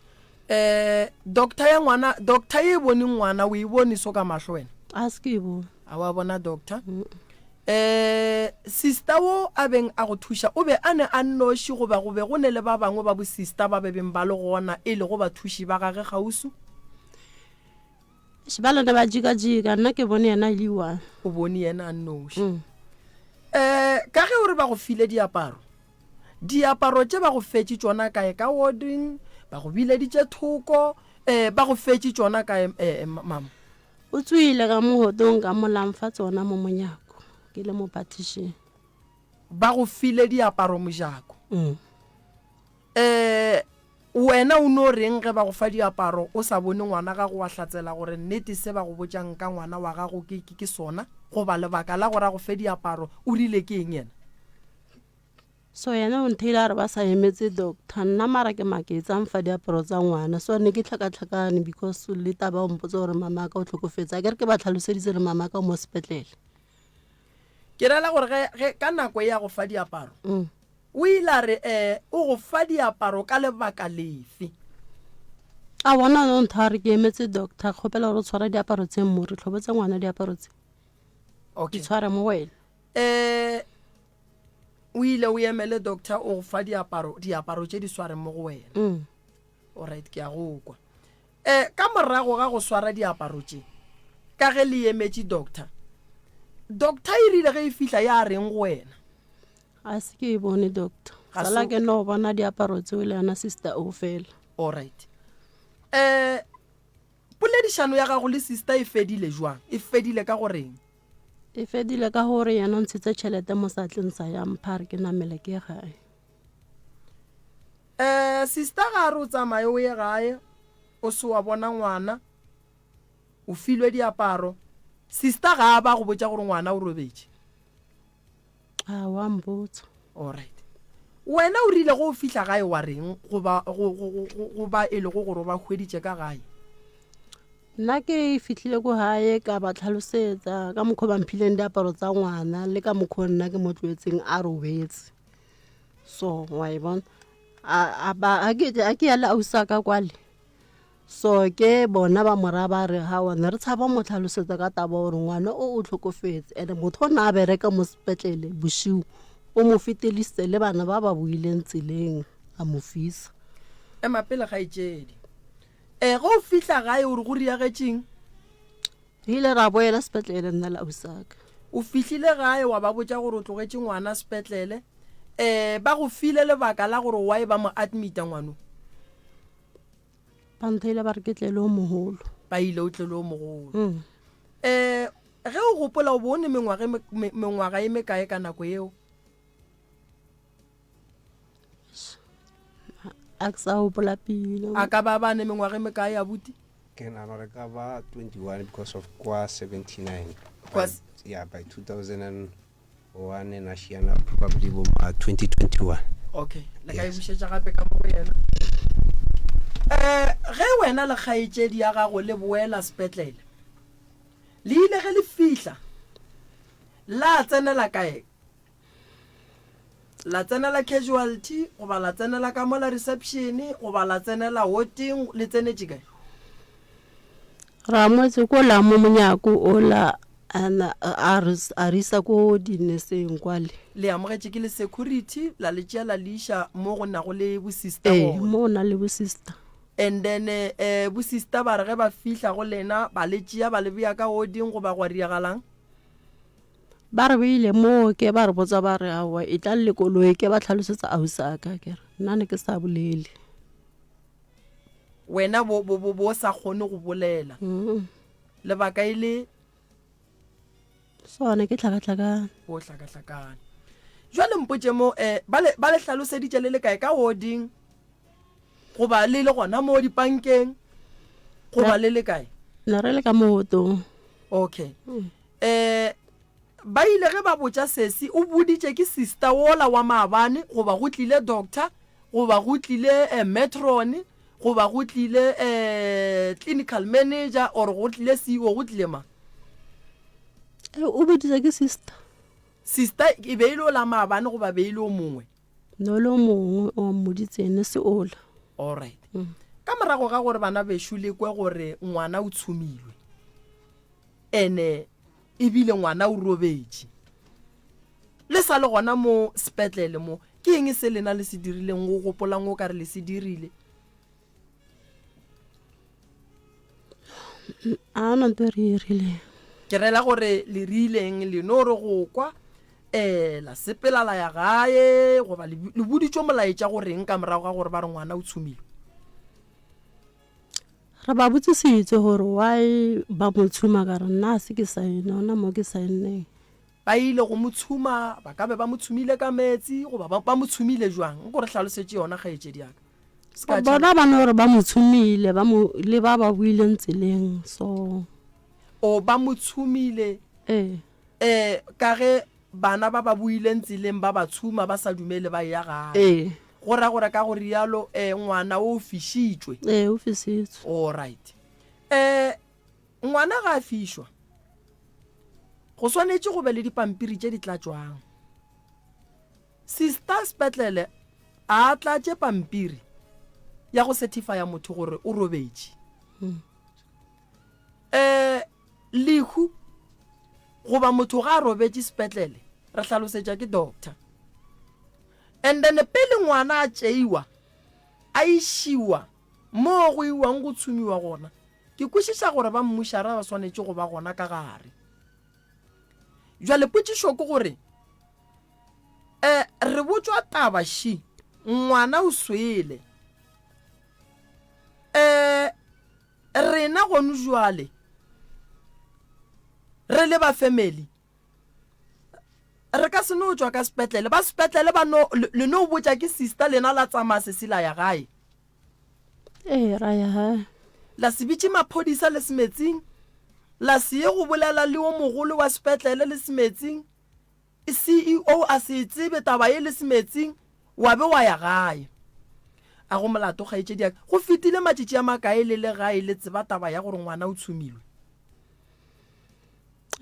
eh doctor ya ngwana doctor e bone ngwana o e bone so ka mahlo wena a se ke e bone a wa bona doctor mm. Eh, sister wo a beng a go thuša o be a ne a nnoši goba go be go ne le ba bangwe ba bosista ba be beng ba le gona e lego bathuši ba gage kgauswi? Eish, ba lona ba jikajika, nna ke bone yena a le one. O bone yena a nnoši. Mm. Eh, ka ge o re ba go file diaparo, diaparo tše ba go fetše tšona kae ka warding, ba go bileditše thoko, eh, ba go fetše tšona kae, eh, mama? O tsoile ka mogodong ka mola mfa tsona mo monyako ke le mo partition. Ba go file diaparo mojako. Mm. Eh wena o no reng ge ba go fa diaparo o sa bone ngwana gago wa hlatsela gore nnete se ba go botšang ka ngwana wa gago ke ke ke sona goba lebaka la gore a go fe diaparo o rile ke eng yena? So yena o ntheile a re ba sa emetse doctor nna mara ke maketse a mfa diaparo tsa ngwana so ne ke tlhakatlhakane because le taba o mpotsa gore mama ka o tlhokofetse a ke re ke ba tlhaloseditse le mama ka o mo sepetlele. Ke rela gore ge, ge ka nako e ya go fa diaparo mm. o ile a re eh, o go fa diaparo ka lebaka lefe? A bona no ntho a re ke emetse doctor kgopela gore o tshwara diaparo tse mo re tlhobotse ngwana diaparo tse. Okay. Di tshware mo wena. Eh o ile o emele doctor o go fa diaparo diaparo tše di swareng mo go wena mm. alright ke a go kwa eh ka morago ga go swara diaparo tše ka ge le emetše doctor doctor e rile ge e fihla ya reng go wena a se ke e bone doctor sala ke no bona diaparo tseo le yona sister o fela alright eh poledišano ya gago le sister e fedile jwang e fedile ka goreng E fedile ka gore yena o ntshitse tšhelete mo seatleng sa ya mpha re ke namele ke ye gae. Um sister ga a re o tsamaye o ye gae o se wa bona ngwana o filwe diaparo sister ga a ba go botša gore ngwana o robetše. A wa mpotsa. Alright. Wena o rile go o fihla gae wa reng goba go, go, go, go, go ba e lego gore o ba hweditše ka gae? Nna ke fihlile ko gae ka ba tlhalosetsa ka mokgwa ba mphileng diaparo tsa ngwana le ka mokgwa nna ke mo tloetseng a robetse. So wa e bona a a ba a ke a ke ya le ausi ka kwale. So ke bona ba mo raya ba re hawa ne re tshaba mo tlhalosetsa ka taba gore ngwana o o tlhokofetse and motho o ne a bereka mo sepetlele bosiu o mo fetelisitse le bana ba ba boileng tseleng a mo fisa. Ema pele kgaetšedi. E, ge o fihla. fihla gae o re go riagetšeng? Re ile ra boela sepetlele nna le ausaka. O fihlile gae wa ba botša gore o tlogetše ngwana sepetlele. Um ba go file lebaka la gore why ba mo admita ngwano? Ba ntheile ba re ke tlele o mogolo. Ba ile o tlele o mogolo. Um ge o gopola o bo o ne mengwaga e mengwaga e mekae ka nako yeo? A ke sa gopola pila. A ka ba ba ne mengwaga e mekae abuti? Ke nagana gore ka ba 21 because of kwa 79. Kwa yeah, by 2001 na šiana probably bo ma 2021. Okay, le ka e bušetša gape ka mo go yena. Eh, ge wena le kgaetšedi ya gago le boela sepetlele, le ile ge le fihla la tsenela kae? La tsenela casualty goba la tsenela ka mola reception goba la tsenela warding, le tsenetše kae? Re amogetše ko la mo monyako ola ana a re a re isa ko dineseng kwale. Le amogetše ke le security la le tšea la le iša mo go nago le bo sister Ee, gona. mo go na le bo sister. And then eh bo sister ba re ge ba fihla go lena ba le tšea ba le bea ka warding goba gwa diragalang? Ba re beile moo ke ba re botsa ba re aowa e tlang le koloi ke ba tlhalosetsa ausi a ka ke re nna ne ke sa bolele. Wena bo bo bo bo sa kgone go bolela. Mm. Lebaka e le sone ke tlhakatlhakane. Bo hlakahlakane. Jwale mpotše mo eh ba le ba le hlaloseditše le le kae ka warding goba le le gona mo dipankeng goba le le kae? Ne re le ka mo wotong. Okay. Mm. Eh, ba ile ge ba botša sesi, o boditše ke sister wola wa maabane, goba go tlile doctor, goba go tlile eh, matron, goba go tlile eh, clinical manager, or go tlile CEO, go tlile mang? Eh, o boditše ke sister. Sister e be e le ola maabane goba be e le o mongwe? No le o mongwe o mmoditse ne se ola. Alright. Mm. Ka morago ga gore bana bešo le kwe gore ngwana o tshumilwe, Ene ebile ngwana o robetše. Le sa le gona mo sepetlele mo, ke eng se lena le se dirileng o gopolang o ka re le se dirile? A ona nto e re e rileng. Ke rela gore le rileng le no re go kwa um la sepela la ya gae goba le boditšwe molaetša go reng ka morago ga gore ba re ngwana o tshumilwe? Re ba botsisitse gore why ba mo tshuma ka re nna a se ke saene ona mo ke saenneng. Ba ile go mo tshuma, ba ka be ba mo tshumile ka meetse goba ba, ba mo tshumile jwang? Nko re hlalosetše yona kgaetšedi ya ka. Se ka Bona ba no re ba mo tshumile, ba mo le ba ba boileng tseleng so. O ba mo tshumile. Ee. Eh, ka ge bana ba ba boileng tseleng ba ba tshuma ba sa dumele ba eya gae. Ee. Go ra gore ka go rialo eh, ngwana o fišitšwe. Ee, o fišitšwe. Alright. Eh, ngwana ga a fišwa, go swanetše go be le dipampiri tše di tlatšwang. Sister sepetlele a tlatše pampiri ya go certifya motho gore o robetše. Hmm. Eh, lehu goba motho ga a robetše sepetlele re hlalosetša ke doctor. And then pele ngwana a tšeiwa a išiwa moo go iwang go tshumiwa gona, ke kwešiša gore ba mmušara ba swanetše go ba gona ka gare. Bjale potšišo ke gore, eh, re botšwa taba ši, ngwana o swele. Eh, rena gonu jwale re le ba family re ka se no tšwa ka sepetlele ba sepetlele ba no le no botša ke sister lena la tsamaya sesi la ya gae ee ra ya gae la se bitše maphodisa le semetsing la se ye go bolela le o mogolo wa sepetlele le semetsing CEO a se e tsebe taba ye le semetsing wa be wa ya gae a go molato kgaetšedi ya ka go fetile matšatši a makae le le gae le tseba taba ya gore ngwana o tshumilwe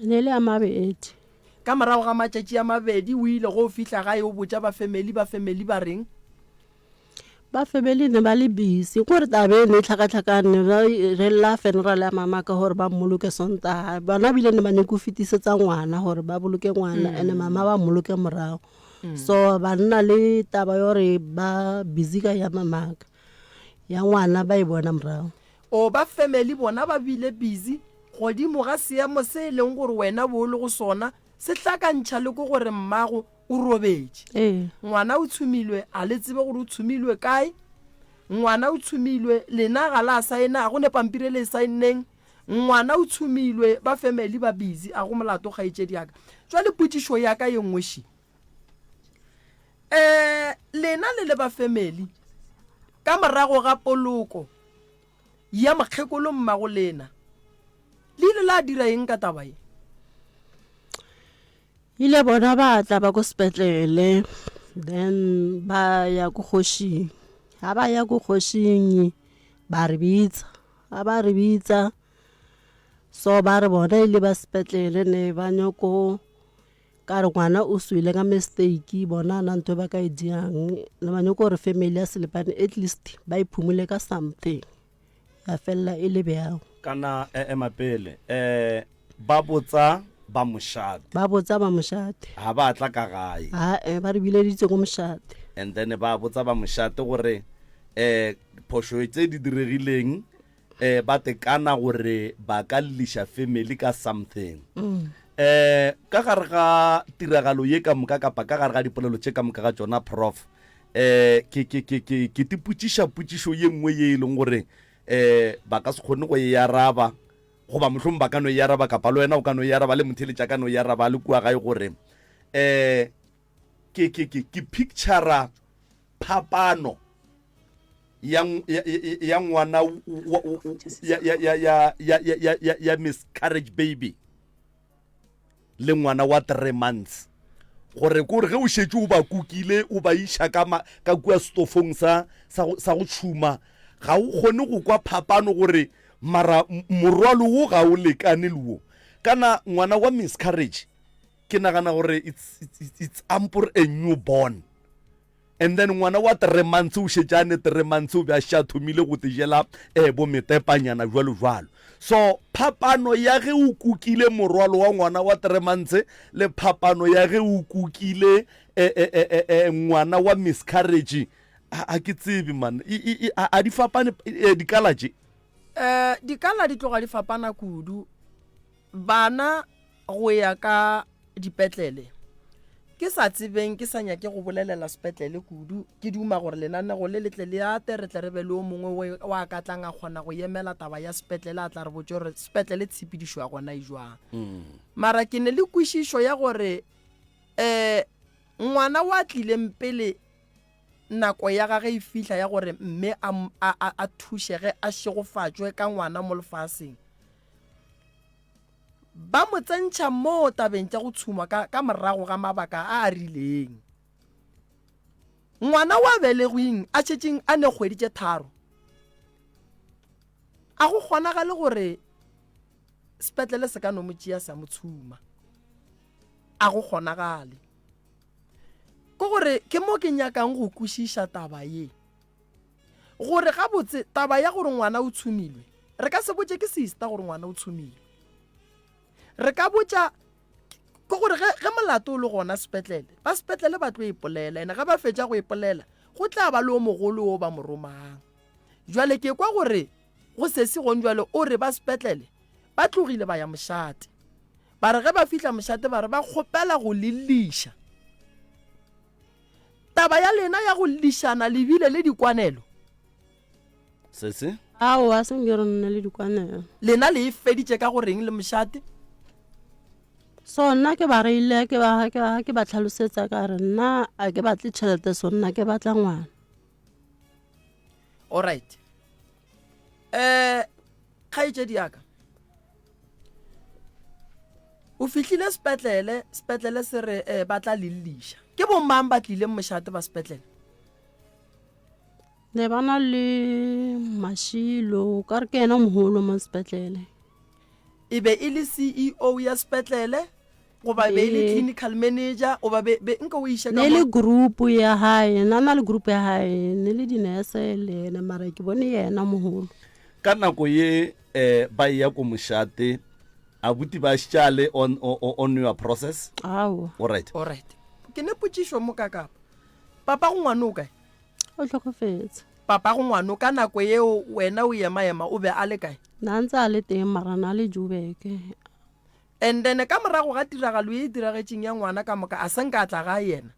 Ne le a mabedi. Ka morago ga matšatši a mabedi o ile go fihla gae o botša ba family, ba family ba reng? Ba family ne ba le busy kore taba e ne e tlhakatlhakane ba re lla funeral ya mama ka gore ba mmoloke Sontaga bona bile ne ba nyako fetisetsa ngwana gore ba boloke ngwana ene mama ba mmoloke morago so ba nna le taba ya gore ba busy ka ya mamaka ya ngwana ba e bona morago. O ba family bona ba bile busy godimo ga seemo se e leng gore wena bo o le go sona se hlakantšha le ko gore mmago o robetše. Ee. Ngwana o tshumilwe a le tsebe gore o tshumilwe kae. Ngwana o tshumilwe lena ga la saena a go ne pampiri e le e saenneng. Ngwana o tshumilwe ba family ba busy a go molato kgaetšedi ya ka. Jwale potšišo ya ka ye nngwe še. Um lena le le ba family ka morago ga poloko ya mokgekolo mmago lena le ile la dira eng ka taba ye? Ile bona ba tla ba ko sepetlele then ba ya ko kgošing ga ba ya ko kgošing ba re bitsa ga ba re bitsa so ba re bona ile ba sepetlele ne ba nyako Ka re ngwana o swele ka mistake bona na ntho ba ka e dirang ne ba nyoko gore family ya Selepane at least ba e phumule ka something ya felela e le bjao. Kana ema pele um ba botsa ba mošate. Ba botsa ba mošate. Ga ba tla ka gae. Ae ba re bileditse ko mošate. And then ba botsa ba mošate gore um phošo tse di diregileng eh ba tekana gore ba ka lliša family ka something eh ka gare ga tiragalo ye ka moka kapa ka gare ga dipolelo tše ka moka ga tšona prof eh ke ke ke ke ke tipotšiša potšišo ye nngwe ye e leng gore eh ba ka se kgone go e araba goba mohlomong ba ka no e araba kapa le wena o ka no e araba le motheletša ka no e araba le kua gae gore eh ke ke ke ke picture phapano ya, ya, ya ngwana ya, ya, ya, ya, ya, ya, ya, ya miscarriage baby le ngwana wa three months gore kore ge o šetše o ba kukile o ba iša ka, ma, ka kua stofong sa, sa, sa go tšhuma ga o kgone go kwa phapano gore mara morwalo wo ga o lekane le wo kana ngwana wa miscarriage ke nagana gore it's, it's, it's ampor a newborn And then ngwana wa three months o šetše a ne three months o be a šetše a thomile go tejela eh, bo metepanyana jwalo jwalo. So phapano ya ge o kukile morwalo wa ngwana wa three months le phapano ya ge o kukile eh, eh, eh, eh, eh, ngwana wa miscarriage a, a ke tsebe man I, I, I, a, a di fapane eh, dikala tše. Eh, dikala di tloga di fapana kudu. Bana go ya ka dipetlele. Ke sa tsebeng, ke sa nyake go bolelela sepetlele kudu, ke duma gore lenanego le le tle le ate, re tle re be le o mongwe wa ka tlang a kgona go emela taba ya sepetlele, a tla re botše gore sepetlele tshepedišo ya gona e jwang. Mara ke ne le kwešišo ya gore um ngwana wa tlileng pele nako ya gage e fihla ya gore mme a, a, a, a thušege, a šegofatšwe ka ngwana mo lefaseng, Ba mo tsentšha moo tabeng tša go tshumwa ka, ka morago ga mabaka a a rileng. Ngwana wa belegwing a šetšeng a ne kgwedi tše tharo, a go kgonagale gore sepetlele se ka no mo tšea sa mo tshuma. A go kgonagale. Ke gore ke mo ke nyakang go kwešiša taba ye. Gore gabotse taba ya gore ngwana o tshumilwe, re ka se botše ke sister gore ngwana o tshumilwe. Re ka botša ke gore ge, ge molato o le gona sepetlele, ba sepetlele ba tlo ipolela, ene ge ba fetša go ipolela, go tla ba le o mogolo o ba mo romang. Jwale ke kwa gore go sesi gong jwale o re ba sepetlele ba tlogile ba ya mošate. Ba re ge ba fihla mošate ba re ba kgopela go le liša. Taba ya lena ya go llišana le bile le dikwanelo. Sese? Aowa, se nke re nne le dikwanelo. Lena le e feditše ka go reng le mošate? So nna ke ba reile ke ba ke ba ke ba tlhalosetsa ka re nna a ke batle tšhelete so nna ke batla ngwana. Alright. Eh kgaetšedi ya ka. O fihlile sepetlele, sepetlele se re eh, ba tla le lliša. Ke bomang ba tlileng mošate ba sepetlele? Ne ba na le Mashilo, ka re ke yena mogolo mo sepetlele. E be e le CEO ya sepetlele goba e be e le clinical manager goba be, be nka o iše ka Ne le group ya hae, na na le group ya hae, ne le dinese le yena mara ke bone yena mogolo. Ka nako ye eh, ba eya ko mošate Abuti ba šale on, on, on your process? Aowa. Alright. Alright. Ke ne potšišo mo kakapa. Papa go ngwane o kae? O hlokofetse. Papago ngwano ka nako yeo wena o ema-ema o be a le kae? Na ntse a le teng mara na le Joburg. And then ka morago ga tiragalo ye e diragetšeng ya ngwana ka moka a se nka a tla gae yena?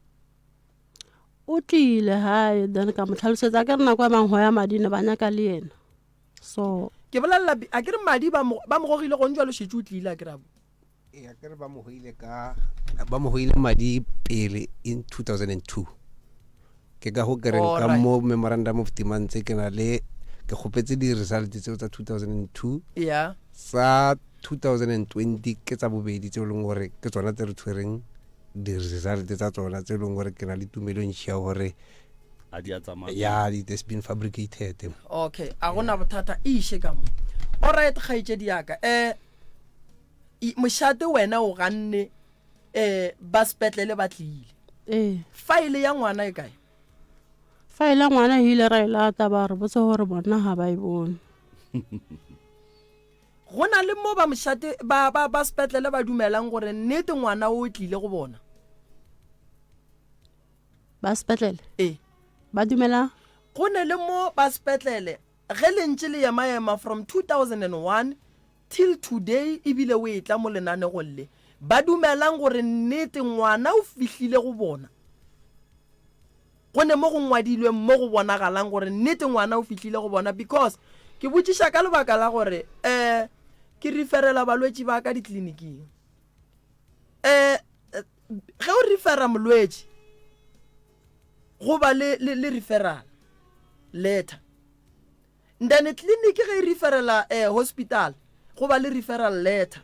O tlile gae then ka mo tlhalosetsa ke re nako ya bang go ya madi ne ba nyaka le yena. So. Ke bolelela a ke re madi ba mo ba mo gogile gong jwalo šetše o tlile a ke re abo. Ee, a ke re ba mo goile ka ba mo goile madi pele in 2002 ke ka go kereng ka mo memorandum of demand tse ke na le ke kgopetse di-result tseo tsa 2002 yeah. sa 2020 ke tsa bobedi tse e leng gore ke tsona tse re tshwereng di-result tsa tsona tse e leng gore ke na le tumelo ntšhi ya gore a di a tsamaya ya it has been fabricated okay a gona bothata e iše ka mo alright kgaetšedi yaka um Mošate wena o ganne um ba sepetlele ba tlile. Ee. Faele ya ngwana e kae? Faele ya ngwana e ile ra e lata ba re botse gore bona ga ba e bone. Go na le mo ba mošate ba ba ba sepetlele ba dumelang gore nnete ngwana o tlile go bona. Ba sepetlele? Ee. Ba dumela? Go ne le mo ba sepetlele ge le ntše le ema-ema from 2001 Till today ebile o etla mo lenanegong le, ba dumelang gore nnete ngwana o fihlile go bona. Go ne mo go ngwadilweng mo go bonagalang gore nnete ngwana o fihlile go bona because ke botšiša ka lebaka la gore um ke referela balwetši ba ka ditleliniking. Um ge o refera molwetši go ba le, le, le referral letter. Then clinic ge e referela eh, hospital go ba le referral letter.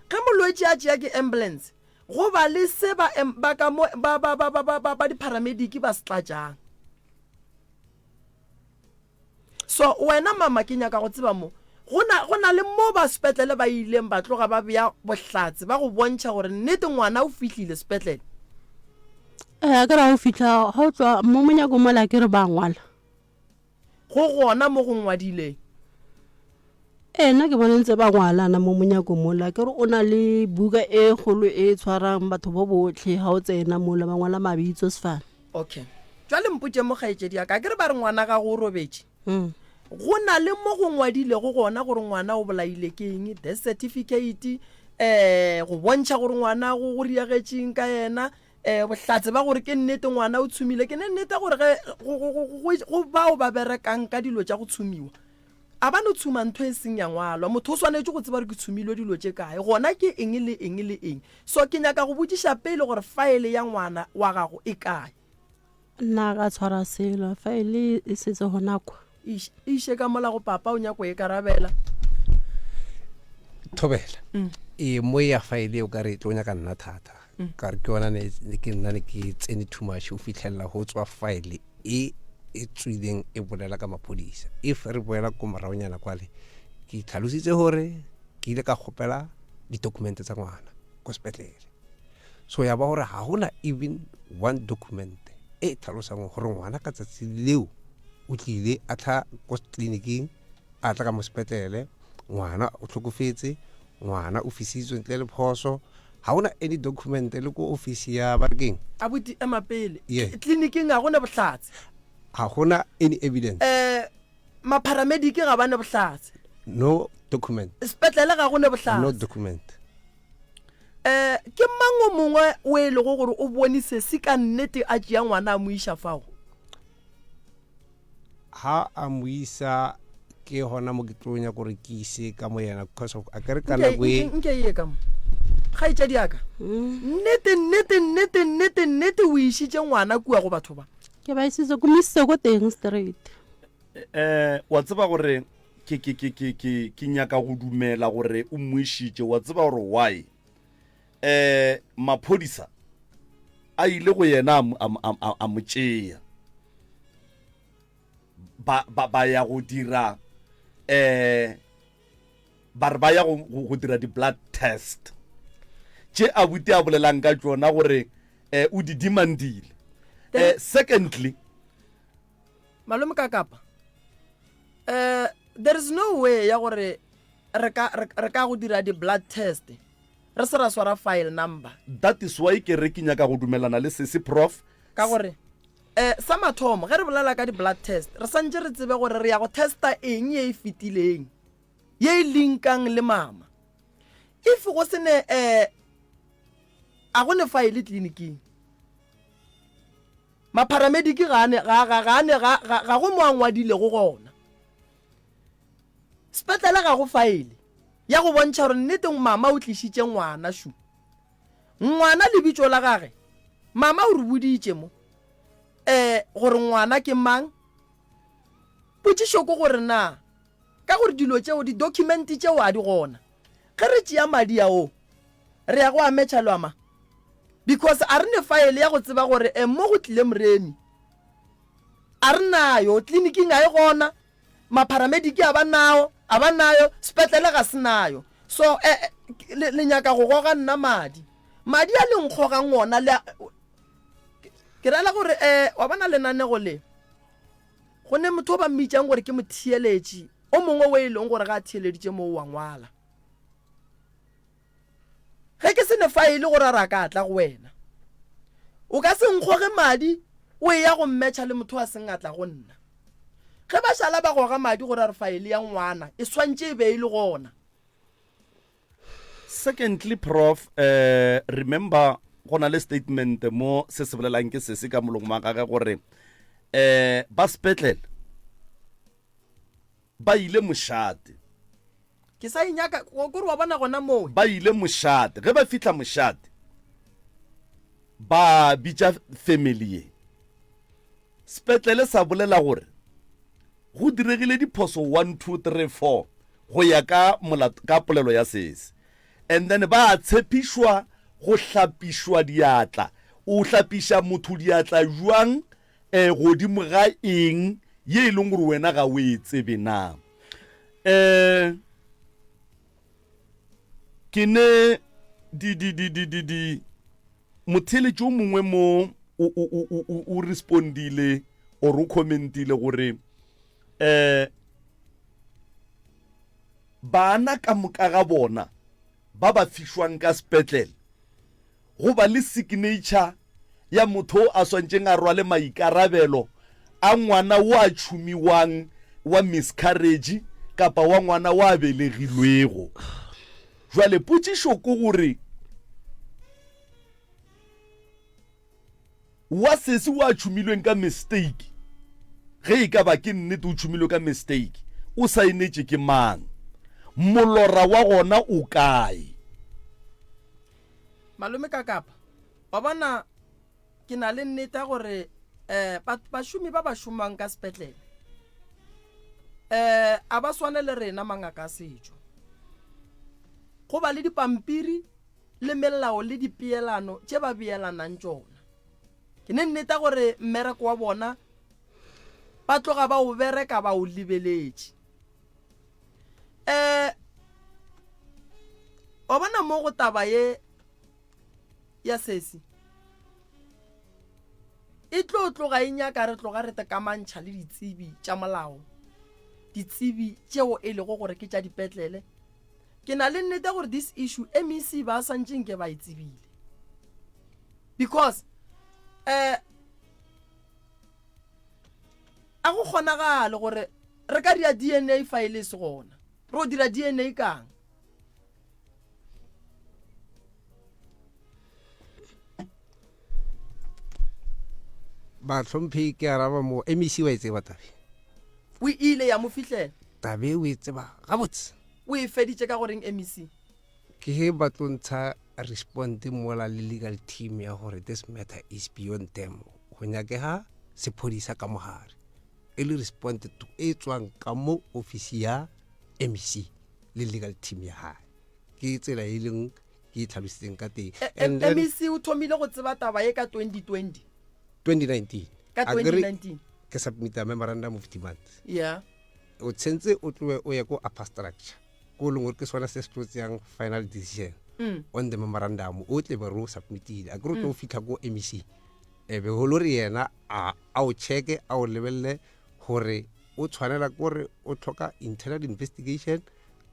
Ge molwetši a tšea ke ambulance go ba le se ba ba ka mo ba ba ba ba ba ba di-paramedic ba se tlatšang. So wena mama ke nyaka go tseba mo go na go na le mo ba sepetlele ba ileng ba tloga ba bea bohlatse ba go bontšha gore nnete ngwana o fihlile sepetlele. Eh, a ke ra o fihla ga o tloga mo monyako mola ke re ba ngwala. Go gona mo go ngwadileng. Ee, nna ke bona ntse ba ngwalana mo monyako mola. Ke re o na le buka e kgolo e tshwarang batho bo botlhe ga o tsena mola ba ngwala mabitso sefane. Okay. Jwale mpotše mo kgaetšedi ya ka, ke re ba re ngwana gago o robetše. Mm. Go na le mo go ngwadilego gona gore ngwana o bolaile ke eng, death certificate, eh go bontšha gore ngwana go go riagetšeng ka yena, um bohlatse ba gore ke nnete ngwana o tshumile ke ne nnete gore ge go bao ba berekang ka dilo tša go tshumiwa a ba no tshuma ntho e seng ya ngwalwa motho o swanetše go tseba gore ke tshumilwe dilo tše kae gona ke eng le eng le eng so ke nyaka go botšiša pele gore faele ya ngwana wa gago e kae Nna ka tshwara selo faele e setse gona kwa. Iše ka mola go papa o nyako e karabela. Thobela. Mm. E mo ya faele o ka re tlo nyaka nna thata. Mm. Ka re ke yona ne ke nna ne ke tsene too much o fitlhelela go tswa faele e e tswileng e bolela ka maphodisa. If re boela ko moragonyana kwale ke tlhalositse gore ke ile ka kgopela di-document tsa ngwana ko sepetlele. So ya ba gore ga gona even one document e e tlhalosang gore ngwana ka tsatsi leo o tlile a tla ko tleliniking a tla ka mo sepetlele ngwana o tlhokofetse ngwana o fisitswe ntle le phoso ga gona any document le ko office ya ba re keng abuti ema pele yeah. tleliniking ga gona bohlatse ga gona any evidence um mapharamediki ga ba ne bohlatse no document sepetlele ga go ne bohlatse no document Um ke mang o mongwe o e lego gore o bone sesi ka nnete a tšea ngwana a mo iša fao? Ha a mo isa ke gona mo ke tlo nyaka gore ke ise ka mo yena because of a kere ka nako e nke ye ka mo kgaetšadi yaka nnete nnete nnete nnete nnete o išitše ngwana kua go batho ba Ke ba isitse ko mo isitse ko teng straight. Eh, wa tseba gore ke ke ke ke ke ke nyaka go dumela gore o mmoišitše wa tseba gore why eh maphodisa a ile go yena a mo tšea ba ba ba ya go dira eh ba re ba ya go go dira di blood test tše a buti a bolelang ka tšona gore eh o di demandile eh secondly Malome Kakapa, eh, there is no way ya gore re ka re ka go dira di blood test re se ra swara file number. That is why ke re ke nyaka go dumelana le sesi prof. Ka gore? Um sa mathomo, ge re bolela ka di-blood test, re santše re tsebe gore re ya go testa eng ye e fetileng, ye e linkang le mama. If go se ne um a go ne file tleliniking, mapharamediki ga a ne, ga, ga, ga a ne, ga, ga, ga go mo a ngwadilego gona. Sepetlele ga go file ya go bontšha gore nnete mama o tlišitše ngwana šu. Ngwana lebitšo la gage, mama o re boditše mo, eh, gore ngwana ke mang. Potšišo ke gore na, ka gore dilo tšeo, di-document tšeo a di gona, ge re tšea madi ao, re ya go a metšha le ama? Because a re ne file ya go tseba gore eh, mo go tlile Moremi. A re nayo, tleliniking ga e gona, Mapharamediki a ba nao, a ba nayo, sepetlele ga se nayo. So, eh, eh, le, le nyaka go goga nna madi. Madi a le nkgogang ona le a, ke rela gore eh, wa bona lenanego le, go ne motho o ba mmitšang gore ke motheeletši, o mongwe o e leng gore ga a theeleditše mo o wa ngwala. Ge ke se ne faele gore a re a ka tla go wena. O ka se nkgoge madi o eya go mmetšha le motho a seng a tla go nna. Ge ba šala ba goga madi gore a re faele ya ngwana e swantše e be e le gona. Secondly prof eh remember go na le statement mo se se bolelang ke sese ka molomo wa gage gore eh ba sepetlele ba ile mošate. Ke sa e nyaka, kore wa bona gona moo. Ba ile mošate. Ge ba fihla mošate, ba bitša family ye. Sepetlele sa bolela gore go diregile diphoso 1, 2, 3, 4 go ya ka molato, ka polelo ya sese. And then ba tshepišwa go hlapišwa diatla. O hlapiša motho diatla bjang E, godimo ga eng ye e leng gore wena ga o e tsebe na? E, ke ne di, di, di, di, di, di, motheeletši o mongwe mo o, o, o, o, o, o respondile or o commentile gore eh bana ka moka ga bona ba ba fišwang ka sepetlele Go ba le signature ya motho o a swantšeng a rwale maikarabelo a ngwana wo a tšhumiwang wa miscarriage kapa wa ngwana wa a belegilwego. Jwale potšišo ke gore wa sesi wa tšhumilweng ka mistake, ge e ka ba ke nnete o tšhumilwe ka mistake, o saenetše ke mang? Molora wa gona o kae? Malome Kakapa, wa bona ke na le nnete ya gore um bašomi ba ba šomang ka sepetlele um a ba swane le rena mangaka a setšo. Go ba le dipampiri le melao le dipeelano tše ba beelanang tšona. Ke ne nnete ya gore mmereko wa bona ba tloga ba o bereka ba o lebeletše. Um wa bona mo go taba ye ya sesi e tlo tloga e nyaka re tloga re tekamantšha le ditsebi tša molao, ditsebi tšeo e lego gore ke tša dipetlele. Ke na le nnete gore this issue MEC ba santše nke ba e tsebile because um a go kgonagale gore re ka dira DNA file e se gona. Re o dira DNA kang? Bahlomphegi ke araba mo MEC wa e tseba tabe. O ile ya mo fihlela. Tabe o e tseba gabotse. O e feditše ka goreng MEC? Ke ge ba tlo ntsha respond mola le legal team ya gore this matter is beyond them. Go nyakega sephodisa ka mogare. E le respond to e tswang ka mo office ya MEC le legal team ya gae. Ke tsela e leng ke e tlhalositseng ka teng. And then MEC o thomile go tseba taba ye ka 2020. 2019. Ka 2019. Ke submita memorandum of demand. Yeah. O tshentse o tloe o ye ko upper structure ko leng gore ke sona se se tlo tseyang final decision mm. on the memorandum o tle be re o submitile a ke re o tlo mm. fitlha ko mec e be go lo re yena a a o checke a o lebelele gore o tshwanela kore o tlhoka internal investigation.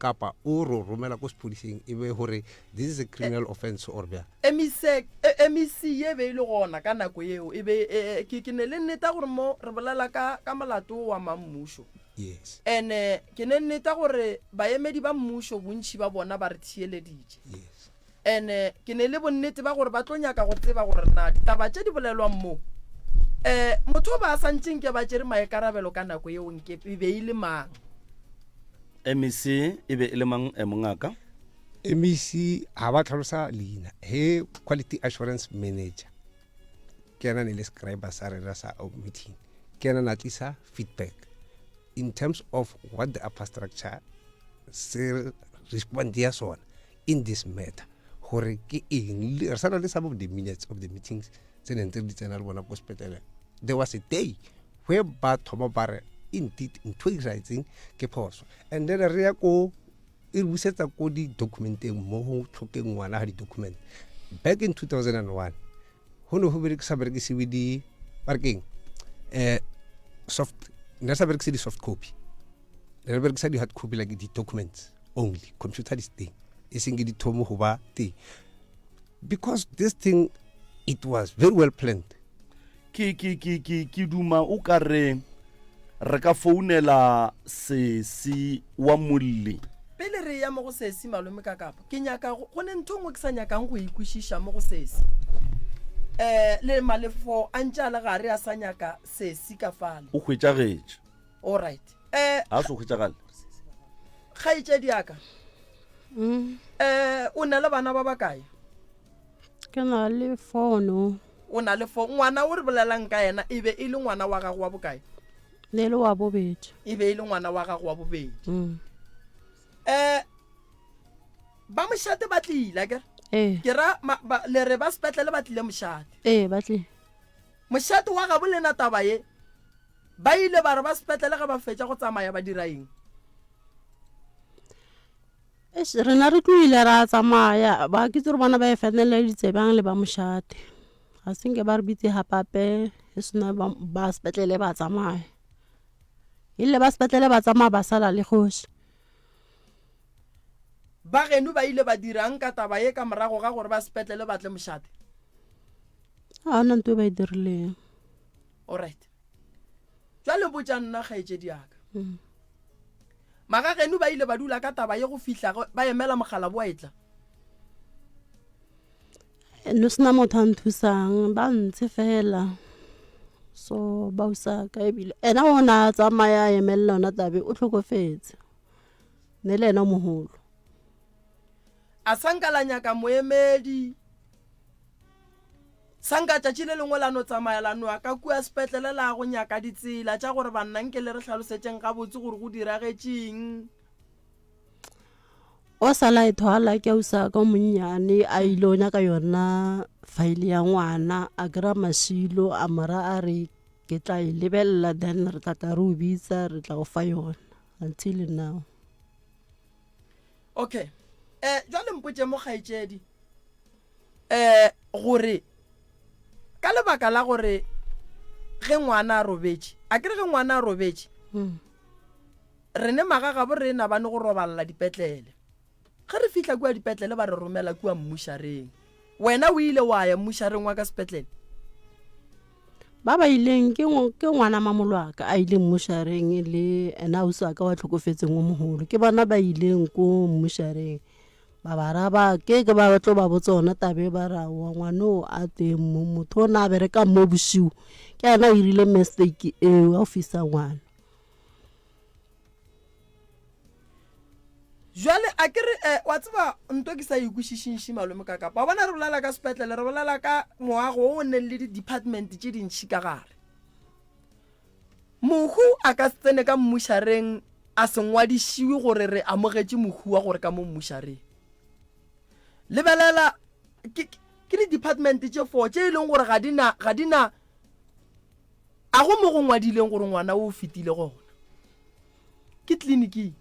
kapa o ro romela ko sephodiseng e be gore this is a criminal offense or bjang? MEC, MEC ye be e le gona ka nako yeo e be e, ke, ke ne le nneta gore mo re bolela ka, ka molato wa mammušo. Yes. Ene ke ne nneta gore baemedi ba mmušo bontši ba bona ba re theeleditše. Yes. Ene ke ne le bonnete ba gore ba tlo nyaka go tseba gore na ditaba tše di bolelwang mo um motho o ba a santše nke ba tšere maikarabelo ka nako yeo nke e be e le mang. MEC e be e le mang eh, mongaka? MEC ga ba tlhalosa leina he quality assurance manager ke ena ne le scriber sa rena sa meeting ke ena na tlisa feedback in terms of what the upper structure se respond ya sona in this matter gore ke eng re sa na le some of the minutes of the meetings tse neng tse re di tsena le bona ko sepetlele there was a day where ba thoma ba re indeed ntho e diragetseng ke phoso and then re ya ko e re busetsa ko di-documenteng mo go tlhokeng ngwana ga di-document back in 2001 go ne go sa berekisiwe di ba re keng um soft ne re sa berekise di-soft copy ne re berekisa di-hard copy like di-documents only computer di teng e seng ke di thomo go ba teng because this thing it was very well planned ke ke ke ke ke duma o ka re re ka founela sesi wa molli pele re ya mo go sesi malome ka kapa ke nyaka go ne ntho nngwe ke sa nyakang go ikwešiša mo go sesi um le malefo a ntše a le gare a sa nyaka sesi ka fale o hwetšagetše all right um ga se hwetšagale kgaetšedi yaka um o na le bana ba bakae Ke na le fono. O na le fo ngwana o re bolelang ka yena e be e le ngwana wa gago wa bokae? Ne le wa bobedi. E be e le ngwana wa gago wa bobedi. Mm. Eh ba mošate ba tlile akere? Ee. Ke ra le re ba sepetlele ba tlile mošate. Ee, ba tlile. Mošate wa gabo lena taba ye ba ile ba re ba sepetlele ge ba fetša go tsamaya ba dira eng? Eish, rena re tlohile ra tsamaya ba ke tsere bona ba e feneleditse bjang le ba mošate ga se nke ba re bitse gapape e sena ba sepetlele ba tsamaya ile ba sepetlele ba tsamaya ba sala le kgoši ba geno ba ile ba dirang ka taba ye ka morago ga gore ba sepetlele ba tle mošate ga ona nto e ba e dirileng alright jwale botša nna kgaetšedi yaka mm. Magageno ba ile ba dula ka taba ye go fihla ba emela mogala boa etla. No sena motho a nthusang ba ntshe fela so ba usa ka ebile ena o na a tsamaya a emelela yona tabe o tlhokofetse ne le ena mogolo a sanka la nyaka moemedi Sa nka tšatši le lengwe la no tsamaya la noa ka kua sepetlele la go nyaka ditsela tša gore banna nke le re hlalosetšeng gabotse gore go diragetšeng. O sa la e thwala ke ausa ka monnyane a ile o nyaka yona file ya ngwana a kry-a mašilo a mora a re ke tla e lebelela then re tla tla re o bitsa re tla go fa yona until now. Okay um jwale mpotše mo kgaetšedi um gore ka lebaka la gore ge ngwana a robetše a kere ge ngwana a robetše mm. re ne magagabo rena ba ne go robalela dipetlele ge re fihla kua dipetlele ba re romela kua mmušareng wena o ile wa ya mmušareng wa ka sepetlele ba ba ileng ke ke ngwana mamolwaka a ileng mmušareng le ena ausi wa ka wa tlhokofetseng o mogolo ke bona ba ileng ko mmušareng Ba ba araba, Ke ke ba tlo ba botsa ona taba e ba re aowa ngwana o a teng mo motho o na a bereka mo bosiu ke yena a irile mistake eo ya go fisa ngwana. Jwale a ke re eh, wa tseba nto ke sa e kwešišeng malome ka kapa wa bona re bolela ka sepetlele re bolela ka moago o o neng le di-department tše dintšhi ka gare Mohu a ka se tsene ka mmušareng a se ngwadišiwe gore re amogetše mohu wa gore ka mo mmušareng. Lebelela, ke, ke di-department tše four tše e leng gore ga di na, ga di na, a go mo go ngwadileng gore ngwana o fetile gona. Ke tleliniking,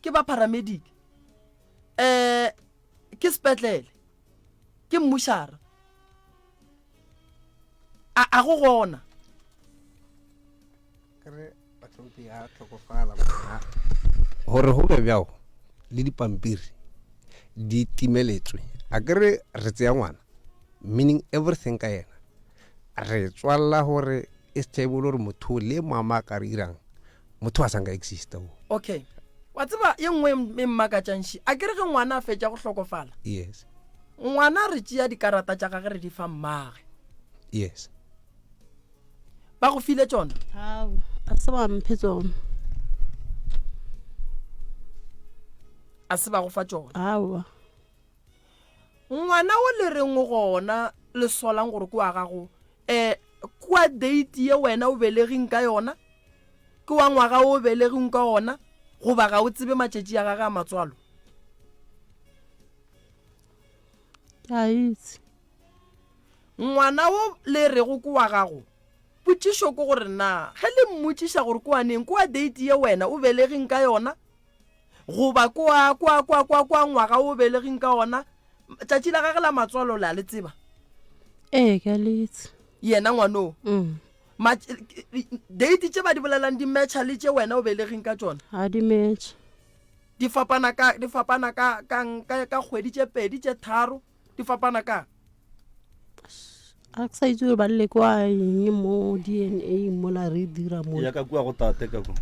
ke ba paramedic, um ke sepetlele, ke mmušara. A a go gona. Kere batlhomphi a tlhokofala ngwana gore go be bjao. le dipampiri di timeletswe a ke re re tseya ngwana meaning everything ka yena re tswalela gore e stable gore motho le mama a ka re irang motho a sanka exista o okay wa tseba ye nngwe e mmakatšangši a ke re ge ngwana a fetša go hlokofala yes ngwana re tšea dikarata tša gage re di fa mmage yes ba go file tšona Ao, a se ba mphe tsona a se ba go fa tšona aowa Ngwana o le reng o gona le solang gore ke wa gago um kua date ye wena o beleging ka yona ke wa ngwaga o beleging ka ona goba ga o tsebe matšatši a gage a matswalo? Ke a itse. Ngwana wo le rego ke wa gago, potšišo ke gore na ge le mmotšiša gore ke wa neng, ke wa date ye wena o beleging ka yona Goba kwa, kwa, kwa, kwa, kwa ngwaga o belegeng ka ona, tšatši la gage la matswalo le a le tseba? Ee, ke a le itse. Yena ngwanoo? Mm. Ma, date tše ba di bolelang di matcha le tše wena o belegeng ka tšona? Ga di matche. Di fapana ka, di fapana ka, ka, ka, ka kgwedi tše pedi, tše tharo, di fapana ka? A ke sa itse gore ba lle kwa eng mo DNA mola re dira mo. Ya ka kua go tate ka kwa.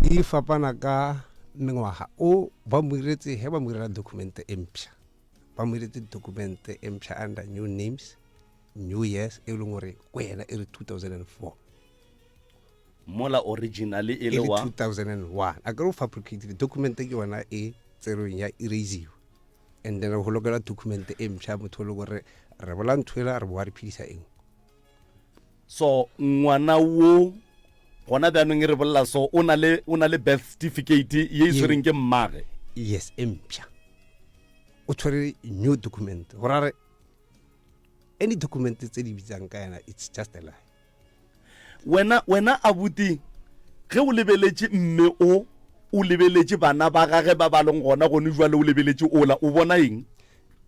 Di fapana ka mengwaga o ba mo iretse he ba mo irela document e mpsha ba mo iretse document e mpsha under new names new years e leng gore ko yena e re 2004 mola originally e le wa 2001 a kere o fabricated document ke yona e tserweng ya erasiwa and then go lokela document e mpšha motho o le gore re bola ntho ela re boa re phedisa eng so ngwana wo gona bjanong e re bolela so o na le o na le birth certificate ye e tshwereng ke mmage yes e mpšha o tshwere new document go ra re any document tse di bitsang ka yena it's just a lie Wena, wena abuti, ge o lebeletše mme o, o lebeletše bana ba gage ba ba leng gona gone jwale, o lebeletše ola, o bona eng?